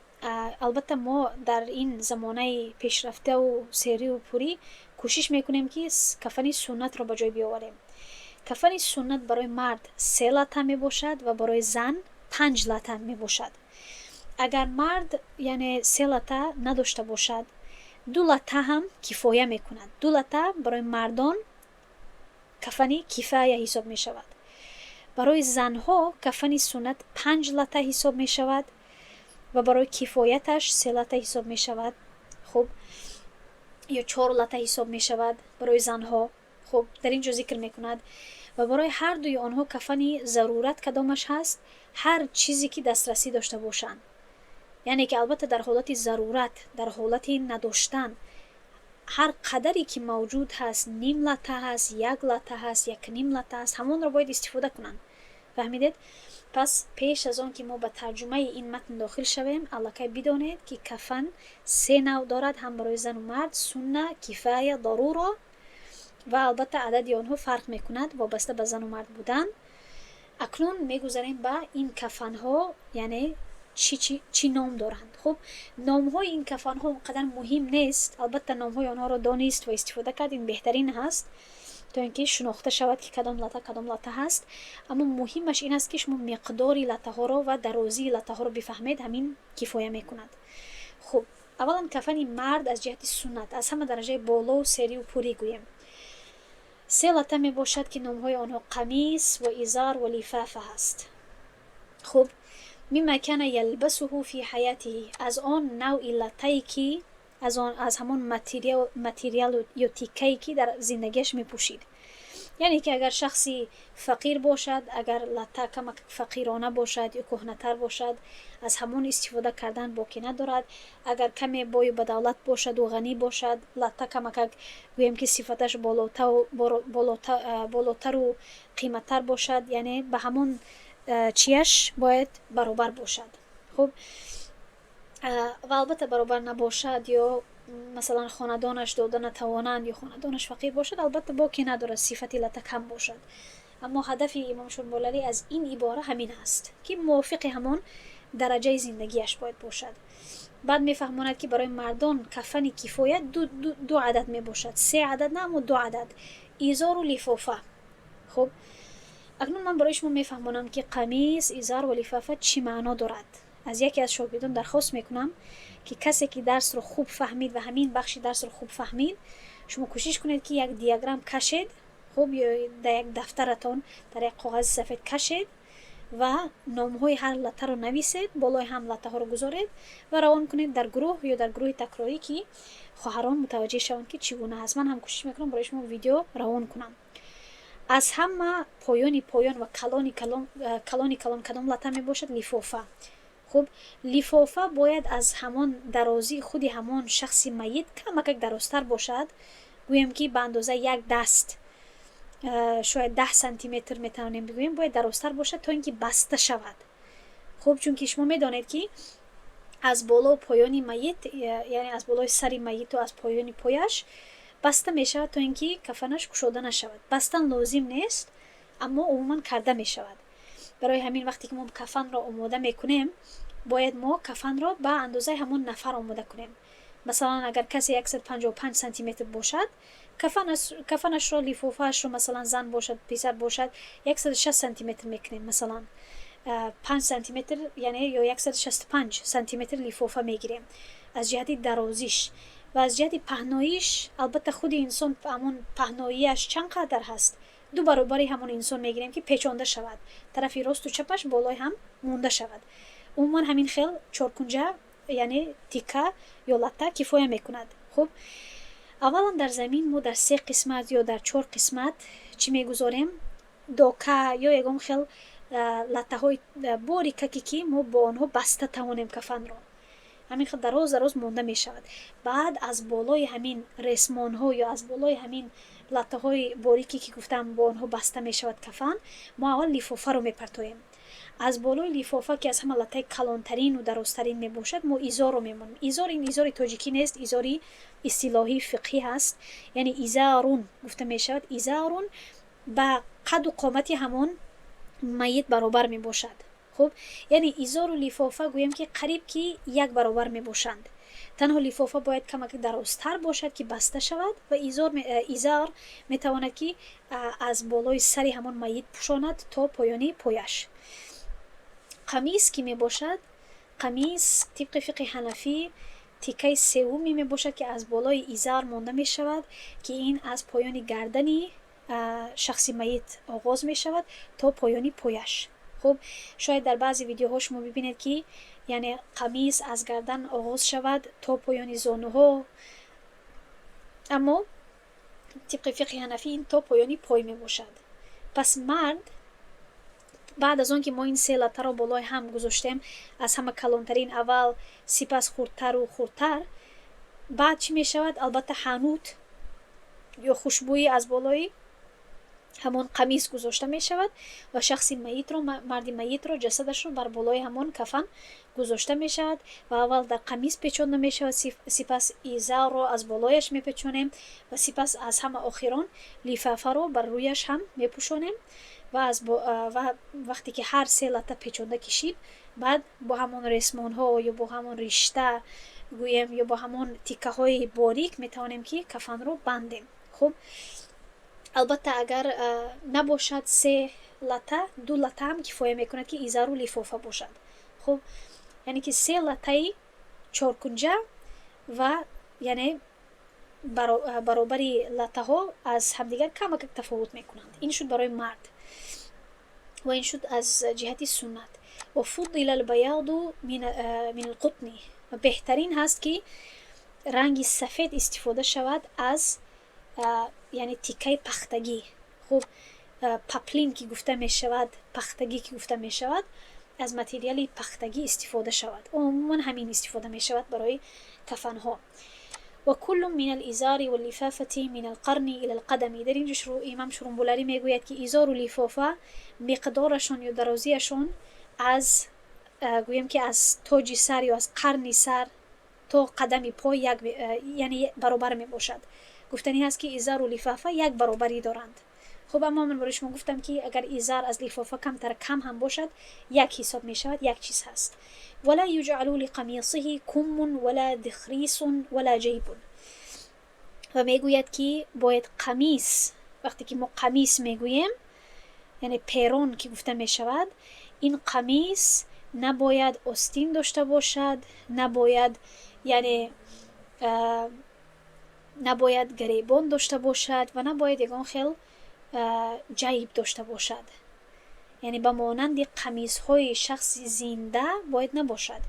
албатта, мо дар ин замонаи пешрафтаву серию пурӣ кӯшиш мекунем, ки кафани суннатро ба ҷой биёварем. Кафани суннат барои мард се латта мебошад ва барои зан панҷ латта мебошад. Агар мард, яъне, се латта надошта бошад, ду латта ҳам кифоя мекунад. Ду латта барои мардон кафани кифоя ҳисоб мешавад. Барои занҳо кафани суннат панҷ латта ҳисоб мешавад ва барои кифояташ се латта ҳисоб мешавад. Хуб, ё чор латта ҳисоб мешавад барои занҳо. Хуб, дар ин ҷо зикр мекунад: ва барои ҳар дуи онҳо кафани зарурат кадомаш ҳаст? Ҳар чизе ки дастрасӣ дошта бошанд, яъне ки, албатта, дар ҳолати зарурат, дар ҳолати надоштан, ҳар қадаре ки мавҷуд ҳаст, ним латта ҳаст, як латта ҳаст, якним латта ҳаст, ҳамонро бояд истифода кунанд. Фаҳмидед? Пас пеш аз он ки мо ба тарҷумаи ин матн дохил шавем, аллакай бидонед, ки кафан се навъ дорад, ҳам барои зану мард: сунна, кифоя, дарура. Ва албатта, адади онҳо фарқ мекунад вобаста ба зану мард будан. Акнун мегузарем ба ин кафанҳо, яъне чӣ ном доранд. Хуб, номҳои ин кафанҳо он қадар муҳим нест. Албатта, номҳои онҳоро донист ва истифода кард, ин беҳтарин ҳаст, то ин ки шинохта шавад, ки кадом латта кадом латта ҳаст. Аммо муҳимаш ин аст, ки шумо миқдори латтаҳоро ва дарозии латтаҳоро бифаҳмед, ҳамин кифоя мекунад. Хуб, аввалан кафани мард аз ҷиҳати суннат, аз ҳама дараҷаи болоу серию пурӣ гӯем, се латта мебошад, ки номҳои онҳо қамис ва изар ва лифафа ҳаст. Хуб, مما كان يلبسه في حياته, аз он навъи латтае ки аз ҳамон материалу ё тиккае ки дар зиндагиаш мепӯшид. Яъне ки агар шахси фақир бошад, агар латта камак фақирона бошад ё кӯҳнатар бошад, аз ҳамон истифода кардан боке надорад. Агар каме бою ба давлат бошаду ғанӣ бошад, латта камакак, гӯем ки, сифаташ болотару қиматтар бошад, яъне ба ҳамон чияш бояд баробар бошад. Хуб, ва албатта, баробар набошад ё масалан хонадонаш дода натавонанд ё хонадонаш фақир бошад, албатта, боке надорад сифати латта кам бошад. Аммо ҳадафи имом Шурболалӣ аз ин ибора ҳамин аст, ки мувофиқи ҳамон дараҷаи зиндагиаш бояд бошад. Баъд мефаҳмонад, ки барои мардон кафани кифоя ду адад мебошад, се адад на, аммо ду адад: изору лифофа. Хуб, акнун ман барои шумо мефаҳмонам, ки қамис, изар ва лифофа чӣ маъно дорад. Аз яке аз шогирдон дархост мекунам, ки касе ки дарсро хуб фаҳмид ва ҳамин бахши дарсро хуб фаҳмид, шумо кӯшиш кунед, ки як диаграмм кашед. Хуб, ё дар як дафтаратон, дар як коғази сафед кашед ва номҳои ҳар латтаро нависед, болои ҳам латтаҳоро гузоред ва равон кунед дар гурӯҳ ё дар гурӯҳи такрорӣ, ки хоҳарон мутаваҷҷеҳ шаванд, ки чӣ гуна ҳаст. Ман ҳам кӯшиш мекунам, барои шумо видео равон кунам. Аз ҳама поёни поён ва калони калон кадом латта мебошад? Лифофа. Хуб, лифофа бояд аз ҳамон дарозии худи ҳамон шахси майит камакак дарозтар бошад, гӯем ки ба андозаи як даст. Шояд 10 сантиметр метавонем бигӯем, бояд дарозтар бошад, то ин ки баста шавад. Хуб, чунки шумо медонед, ки аз боло поёни майит, яъне аз болои сари майиту аз поёни пояш баста мешавад, то ин ки кафанаш кушода нашавад. Бастан лозим нест, аммо умуман карда мешавад. Барои ҳамин, вақте ки мо кафанро омода мекунем, бояд мо кафанро ба андозаи ҳамон нафар омода кунем. Масалан, агар касе 155 сантиметр бошад, кафанашро, лифофаашро, масалан, зан бошад, писар бошад, 160 сантиметр мекунем. Масалан, 5 сантиметр, яъне ё 165 сантиметр лифофа мегирем аз ҷиҳати дарозиш ва аз ҷиҳати паҳноиш. Албатта, худи инсон, ҳамон паҳноияш чанд қадар ҳаст, ду баробари ҳамон инсон мегирем, ки печонда шавад, тарафи росту чапаш болои ҳам монда шавад. Умуман, ҳамин хел чоркунҷа, яъне тика ё латта кифоя мекунад. Хуб, аввалан дар замин мо дар се қисмат ё дар чор қисмат чӣ мегузорем? Дока ё ягон хел латтаҳои борикаке, ки мо бо онҳо баста тавонем кафанро. Ҳамин хел дароз дароз монда мешавад. Баъд аз болои ҳамин ресмонҳо ё аз болои ҳамин латтаҳои борике, ки гуфтам, бо онҳо баста мешавад кафан, мо аввал лифофаро мепартоем. Аз болои лифофа, ки аз ҳама латтаи калонтарину дарозтарин мебошад, мо изорро мемонем. Изор ин изори тоҷикӣ нест, изори истилоҳии фиқҳӣ ҳаст, яъне изарун гуфта мешавад. Изарун ба қаду қомати ҳамон майит баробар мебошад. Хуб, яъне изору лифофа, гӯем ки, қариб ки як баробар мебошанд. Танҳо лифофа бояд камак дарозтар бошад, ки баста шавад, ва изар метавонад, ки аз болои сари ҳамон майит пӯшонад то поёни пояш. Қамис ки мебошад, қамис тибқи фиқҳи ҳанафӣ тикаи севуме мебошад, ки аз болои изар монда мешавад, ки ин аз поёни гардани шахси майит оғоз мешавад то поёни пояш. Хуб, шояд дар баъзе видеоҳо шумо бибинед, ки яъне қамис аз гардан оғоз шавад то поёни зонуҳо, аммо тибқи фиқҳи ҳанафӣ ин то поёни пой мебошад. Пас мард, баъд аз он ки мо ин се латтаро болои ҳам гузоштем, аз ҳама калонтарин аввал, сипас хурдтару хурдтар, баъд чӣ мешавад? Албатта, ҳанут ё хушбӯӣ аз болои ҳамон қамис гузошта мешавад ва шахси маитро, марди маитро, ҷасадашро бар болои ҳамон кафан гузошта мешавад ва аввал дар қамис печонда мешавад, сипас изарро аз болояш мепечонем ва сипас аз ҳама охирон лифафаро бар рӯяш ҳам мепӯшонем. Ва вақте ки ҳар се латта печонда кишид, баъд бо ҳамон ресмонҳо ё бо ҳамон ришта гӯем ё бо ҳамон тиккаҳои борик метавонем, ки кафанро бандем. Хуб, албатта, агар набошад се латта, ду латта ҳам кифоя мекунад, ки изару лифофа бошад. Хуб, яъне ки се латтаи чоркунҷа ва яъне баробари латтаҳо аз ҳамдигар камакак тафовут мекунанд. Ин шуд барои мард ва ин шуд аз ҷиҳати суннат. Ва фудила албаяду мин алқутни, ва беҳтарин ҳаст, ки ранги сафед истифода шавад аз, яъне, тиккаи пахтагӣ. Хуб, паплин ки гуфта мешавад, пахтагӣ ки гуфта мешавад, аз материали пахтагӣ истифода шавад. Умуман, ҳамин истифода мешавад барои кафанҳо. Ва куллу мин ализари валлифафати мин алқарни ила алқадами. Дар инҷо имам Шурумбуларӣ мегӯяд, ки изору лифофа миқдорашон ё дарозиашон аз, гӯем ки, аз тоҷи сар ё аз қарни сар то қадами пой як, яъне баробар мебошад. Гуфтанӣ ҳаст, ки изару лифофа як баробарӣ доранд. Хуб, аммо ман барои шумо гуфтам, ки агар изар аз лифофа камтар кам ҳам бошад, як ҳисоб мешавад, як чиз ҳаст. Вала юҷалу лиқамисиҳи куммун вала дихрисун вала ҷайбун. Ва мегӯяд, ки бояд қамис, вақте ки мо қамис мегӯем, яъне перон ки гуфта мешавад, ин қамис набояд остин дошта бошад, набояд, яъне набояд гаребон дошта бошад ва набояд ягон хел ҷайб дошта бошад, яъне ба монанди қамисҳои шахси зинда бояд набошад.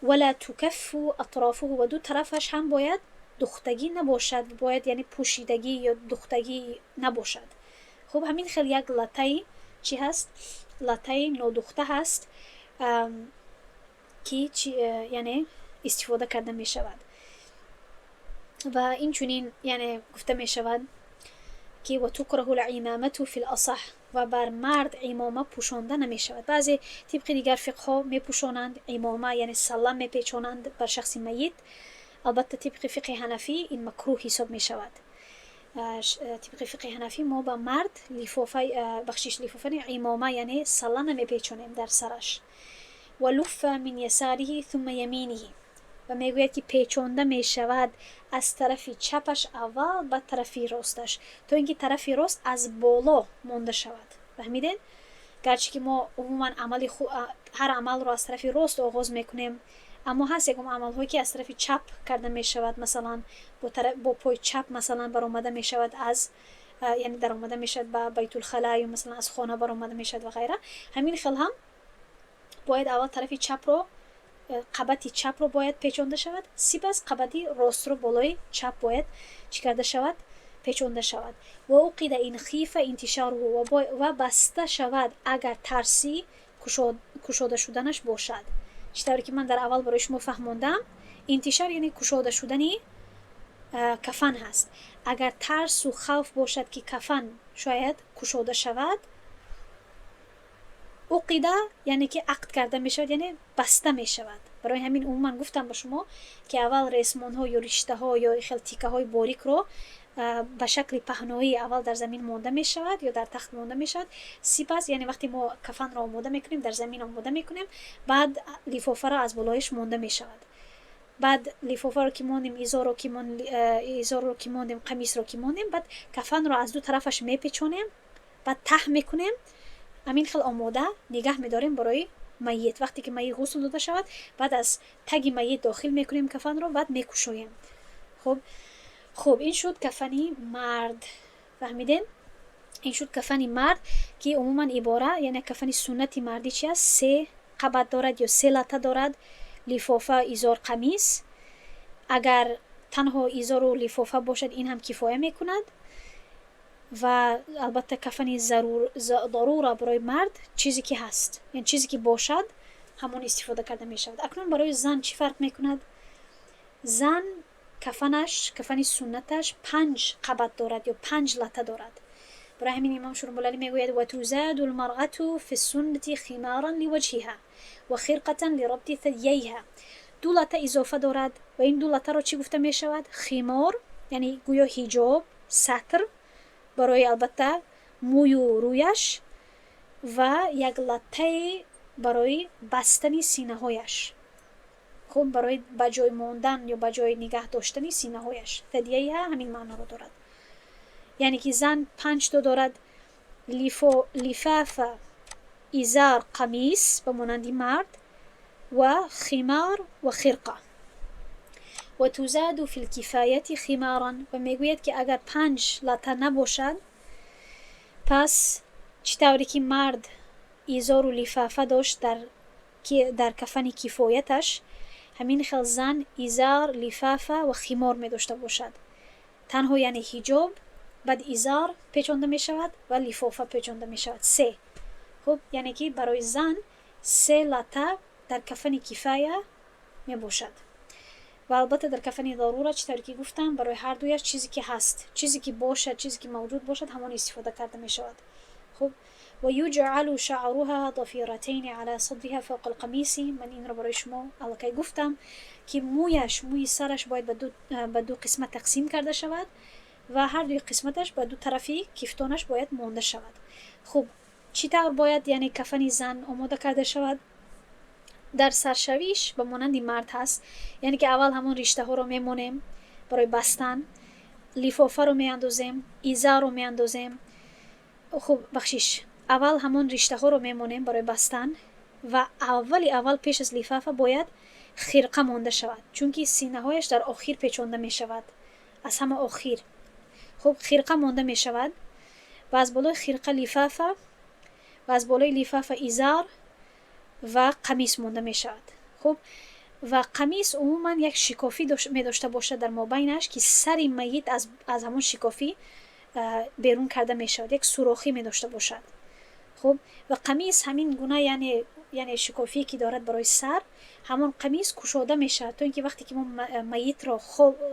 Вала тукаффу атрофуҳу, ва ду тарафаш ҳам бояд духтагӣ набошад, бояд, яъне, пӯшидагӣ ё духтагӣ набошад. Хуб, ҳамин хел як латтаи чӣ ҳаст, латтаи нодухта ҳаст, ки яъне истифода карда мешавад. Ва инчунин, яъне, гуфта мешавад, ки ки وتكره العمامة في الأصح, ва бар мард имома пӯшонда намешавад. Баъзе тибқи дигар фиқҳҳо мепӯшонанд имома, яъне салла мепечонанд бар шахси майит. Албатта, тибқи фиқҳи ҳанафӣ ин макрӯҳ ҳисоб мешавад. Тибқи фиқҳи ҳанафӣ мо ба мард лифофа, бахшиш, лифофа не, имома, яъне салла намепечонем дар сараш. ولف من يساره ثم يمينه, ва мегӯяд, ки печонда мешавад аз тарафи чапаш аввал, баъд тарафи росташ, то ин ки тарафи рост аз боло монда шавад. Фаҳмидед? Гарчи ки мо умуман амали ҳар амалро аз тарафи рост оғоз мекунем, аммо ҳаст ягон амалҳое, ки аз тарафи чап карда мешавад. Масалан, бо пои чап, масалан, баромада мешавад аз, яъне даромада мешавад ба байтулхала ё, масалан, аз хона баромада мешавад ва ғайра. Ҳамин хел ҳам бояд аввал тарафи чапро, қабати чапро бояд печонда шавад, сипас қабати ростро болои чап бояд чӣ карда шавад? Печонда шавад. وعقد إن خيف انتشاره, ва баста шавад, агар тарси кушода шуданаш бошад. Чӣ тавре ки ман дар аввал барои шумо фаҳмондам, انتشار яъне кушода шудани кафан ҳаст. Агар тарсу хавф бошад, ки кафан шояд кушода шавад, عقد, яъне ки ақд карда мешавад, яъне баста мешавад. Барои ҳамин умуман гуфтам ба шумо, ки аввал ресмонҳо ё риштаҳо ё хел тикаҳои борикро ба шакли паҳноӣ аввал дар замин монда мешавад ё дар тахт монда мешавад. Сипас, яъне вақте мо кафанро омода мекунем, дар замин омода мекунем, баъд лифофаро аз болояш монда мешавад. Баъд лифофаро ки мондем, изорро ки мондем, қамисро ки мондем, баъд кафанро аз ду тарафаш мепечонем, баъд таҳ мекунем. Ҳамин хел омода нигаҳ медорем барои майит. Вақте ки майит ғусл дода шавад, баъд аз таги майит дохил мекунем кафанро, баъд мекушоем. Хуб, ин шуд кафани мард. Фаҳмидем? Ин шуд кафани мард, ки умуман ибора, яъне кафани суннати мардӣ чи аст? Се қабат дорад ё се лата дорад: лифофа, изор, қамис. Агар танҳо изору лифофа бошад, ин ҳам кифоя мекунад. Ва албатта, кафани зарура барои мард чизе ки ҳаст, яъне чизе ки бошад, ҳамон истифода карда мешавад. Акнун барои зан чӣ фарқ мекунад? Зан кафанаш, кафани суннаташ панҷ қабат дорад ё панҷ лата дорад. Барои ҳамин имом Шурмулалӣ мегӯяд: وتزاد المرأة في السنة خمارا لوجهها وخرقة لربط ثدييها. Ду лата изофа дорад ва ин ду латаро чӣ гуфта мешавад? Химор, яъне гӯё ҳиҷоб, сатр барои, албатта, мӯю рӯяш ва як латтае барои бастани синаҳояш. Хуб, барои ба ҷой мондан ё ба ҷой нигаҳ доштани синаҳояш. ثدييها ҳамин маъноро дорад, яъне ки зан панҷто дорад: лифофа, изар, қамис ба монанди мард ва химар ва хирқа. وتزاد في الكفاية خمارا, ва мегӯяд, ки агар панҷ лата набошад, пас чӣ тавре ки мард изору лифафа дошт дар кафани кифояташ, ҳамин хел зан изар, лифафа ва химор медошта бошад. Танҳо, яъне ҳиҷоб, баъд изар печонда мешавад ва лифофа печонда мешавад, се. Хуб, яъне ки барои зан се лата дар кафани кифая мебошад. Ва албатта, дар кафани зарура, чӣ тавре ки гуфтам, барои ҳар дуяш чизе ки ҳаст, чизе ки бошад, чизе ки мавҷуд бошад, ҳамон истифода карда мешавад. Хуб, ويجعل شعرها ضفيرتين على صدرها فوق القميص. Ман инро барои шумо аллакай гуфтам, ки мӯяш, мӯи сараш бояд ба ду қисмат тақсим карда шавад ва ҳар дуи қисматаш ба ду тарафи кифтонаш бояд монда шавад. Хуб, чӣ тавр бояд, яъне кафани зан омода карда шавад? Дар саршавиш ба монанди мард ҳаст, яъне ки аввал ҳамон риштаҳоро мемонем барои бастан, лифофаро меандозем, изарро меандозем. Хуб, бахшиш, аввал ҳамон риштаҳоро мемонем барои бастан ва аввали аввал пеш аз лифафа бояд хирқа монда шавад, чунки синаҳояш дар охир печонда мешавад, аз ҳама охир. Хуб, хирқа монда мешавад ва аз болои хирқа лифафа ва аз болои лифафа изар ва қамис монда мешавад. Хуб, ва қамис умуман як шикофӣ медошта бошад дар мобайнаш, ки сари майит аз ҳамон шикофӣ берун карда мешавад, як сурохӣ медошта бошад. Хуб, ва қамис ҳамин гуна, яъне Яъне шикофие ки дорад барои сар, ҳамон қамис кушода мешавад, то ин ки вақте ки мо майитро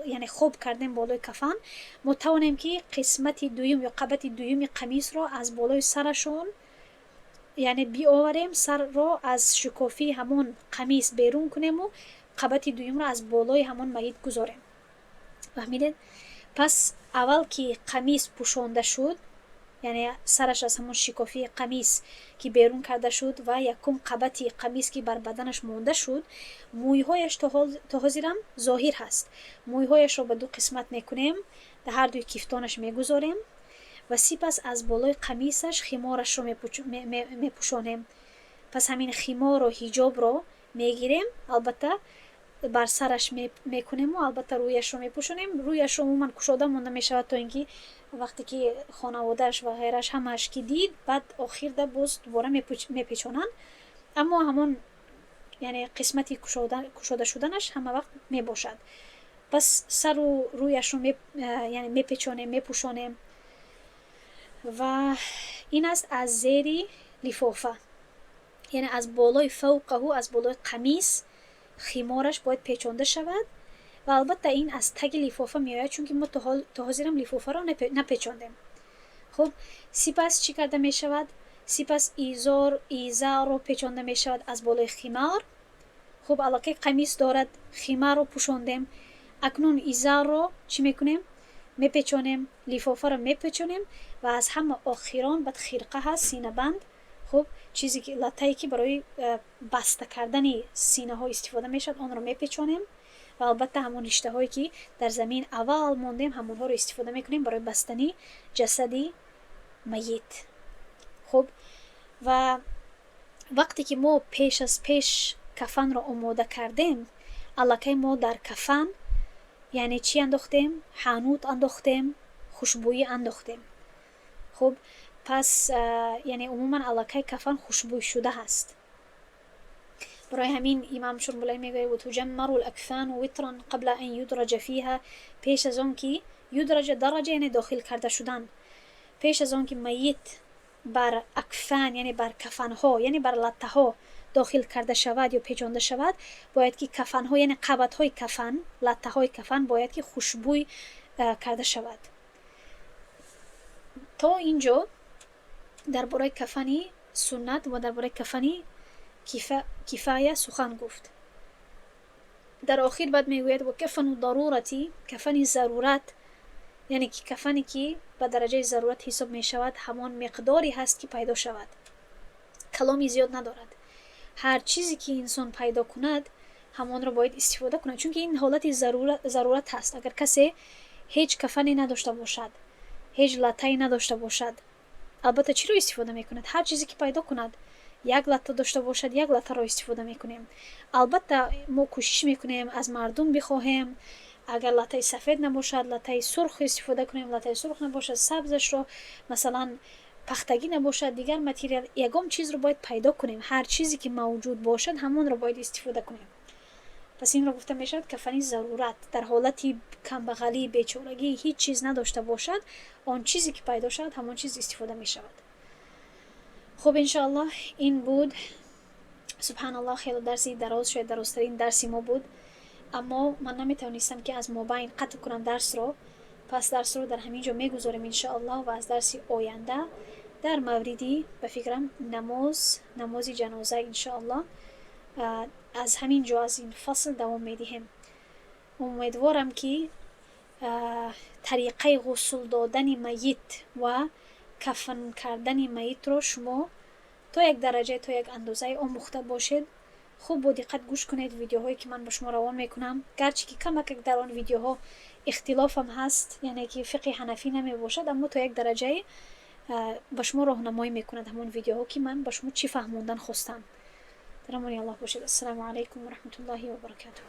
яъне хоб кардем болои кафан, мо тавонем ки қисмати дуюм ё қабати дуюми қамисро аз болои сарашон, яъне биоварем, сарро аз шикофии ҳамон қамис берун кунему қабати дуюмро аз болои ҳамон майит гузорем. Фаҳмидед? Пас аввал ки қамис пӯшонда шуд, яъне сараш аз ҳамон шикофии қамис ки берун карда шуд ва якум қабати қамис ки бар баданаш монда шуд, мӯйҳояш то ҳозирам зоҳир ҳаст. Мӯйҳояшро ба ду қисмат мекунем, дар ҳар дуи кифтонаш мегузорем ва сипас аз болои қамисаш химорашро мепӯшонем. Пас ҳамин химору ҳиҷобро мегирем, албатта, бар сараш мекунему, албатта, рӯяшро мепӯшонем. Рӯяшро умуман кушода монда мешавад, то ин ки вақте ки хонаводааш ва ғайраш ҳамааш ки дид, баъд охирда боз дубора мепечонанд, аммо ҳамон, яъне, қисмати кушода шуданаш ҳама вақт мебошад. Пас сару рӯяшро, яъне, мепечонем, мепӯшонем ва ин аст аз зери лифофа, яъне аз болои فوقه, аз болои қамис химораш бояд печонда шавад ва албатта ин аз таги лифофа меояд, чунки мо то ҳозирам лифофаро напечондем. Хуб, сипас чӣ карда мешавад? Сипас изор, изарро печонда мешавад аз болои химар. Хуб, аллакай қамис дорад, химарро пӯшондем, акнун изарро чӣ мекунем? Мепечонем, лифофаро мепечонем ва аз ҳама охирон баъд хирқа ҳаст, синабанд. Хуб, чизе ки латтае ки барои баста кардани синаҳо истифода мешавад, онро мепечонем ва албатта ҳамон риштаҳое ки дар замин аввал мондем, ҳамонҳоро истифода мекунем барои бастани ҷасади майит. Хуб, ва вақте ки мо пеш аз пеш кафанро омода кардем, аллакай мо дар кафан, яъне, чӣ андохтем? Ҳанут андохтем, хушбӯӣ андохтем. Хуб, пас, яъне, умуман аллакай кафан хушбӯй шуда ҳаст. Барои ҳамин имам Шурмулай мегӯяд: وتجمر الأكفان وترا قبل أن يدرج فيها. Пеш аз он ки يدرج, درج, яъне дохил карда шудан, пеш аз он ки майит бар акфан, яъне бар кафанҳо, яъне бар латтаҳо дохил карда шавад ё печонда шавад, бояд ки кафанҳо, яъне қабатҳои кафан, латтаҳои кафан бояд ки хушбӯй карда шавад. То ин ҷо дар бораи кафани суннат ва дар бораи кафани кифоя сухан гуфт. Дар охир баъд мегӯяд: وكفن الضرورة, кафани зарурат, яъне ки кафане ки ба дараҷаи зарурат ҳисоб мешавад, ҳамон миқдоре ҳаст ки пайдо шавад, каломи зиёд надорад. Ҳар чизе ки инсон пайдо кунад, ҳамонро бояд истифода кунад, чунки ин ҳолати зарурат ҳаст. Агар касе ҳеҷ кафане надошта бошад, ҳеҷ латтае надошта бошад, албатта, чиро истифода мекунад? Ҳар чизе ки пайдо кунад. Як латта дошта бошад, як латтаро истифода мекунем. Албатта, мо кӯшиш мекунем, аз мардум бихоҳем. Агар латтаи сафед набошад, латтаи сурх истифода кунем, латтаи сурх набошад, сабзашро масалан, пахтагӣ набошад, дигар материал, ягон чизро бояд пайдо кунем. Ҳар чизе ки мавҷуд бошад, ҳамонро бояд истифода кунем. Пас инро гуфта мешавад кафани зарурат. Дар ҳолати камбағалӣ, бечорагӣ, ҳеҷ чиз надошта бошад, он чизе ки пайдо шавад, ҳамон чиз истифода мешавад. Хуб, иншоаллоҳ, ин буд. Субҳаналлоҳ, хело дарси дароз, шояд дарозтарин дарси мо буд, аммо ман наметавонистам ки аз мобайн қатъ кунам дарсро. Пас дарсро дар ҳамин ҷо мегузорем, иншоаллоҳ, ва аз дарси оянда дар мавриди, ба фикрам, намоз, намози ҷаноза, иншоаллоҳ, аз ҳамин ҷо, аз ин фасл давом медиҳем. Умедворам, ки тариқаи ғусл додани майит ва кафан кардани майитро шумо то як дараҷа, то як андозае омӯхта бошед. Хуб, бо диққат гӯш кунед видеоҳое ки ман ба шумо равон мекунам, гарчи ки камакак дар он видеоҳо ихтилофам ҳаст, яъне ки фиқҳи ҳанафӣ намебошад, аммо то як дараҷае ба шумо роҳнамоӣ мекунад ҳамон видеоҳо, ки ман ба шумо чӣ фаҳмондан хостам. Дар амони Аллоҳ бошед. Ассалому алайкум ва раҳматуллоҳи ва баракатуҳ.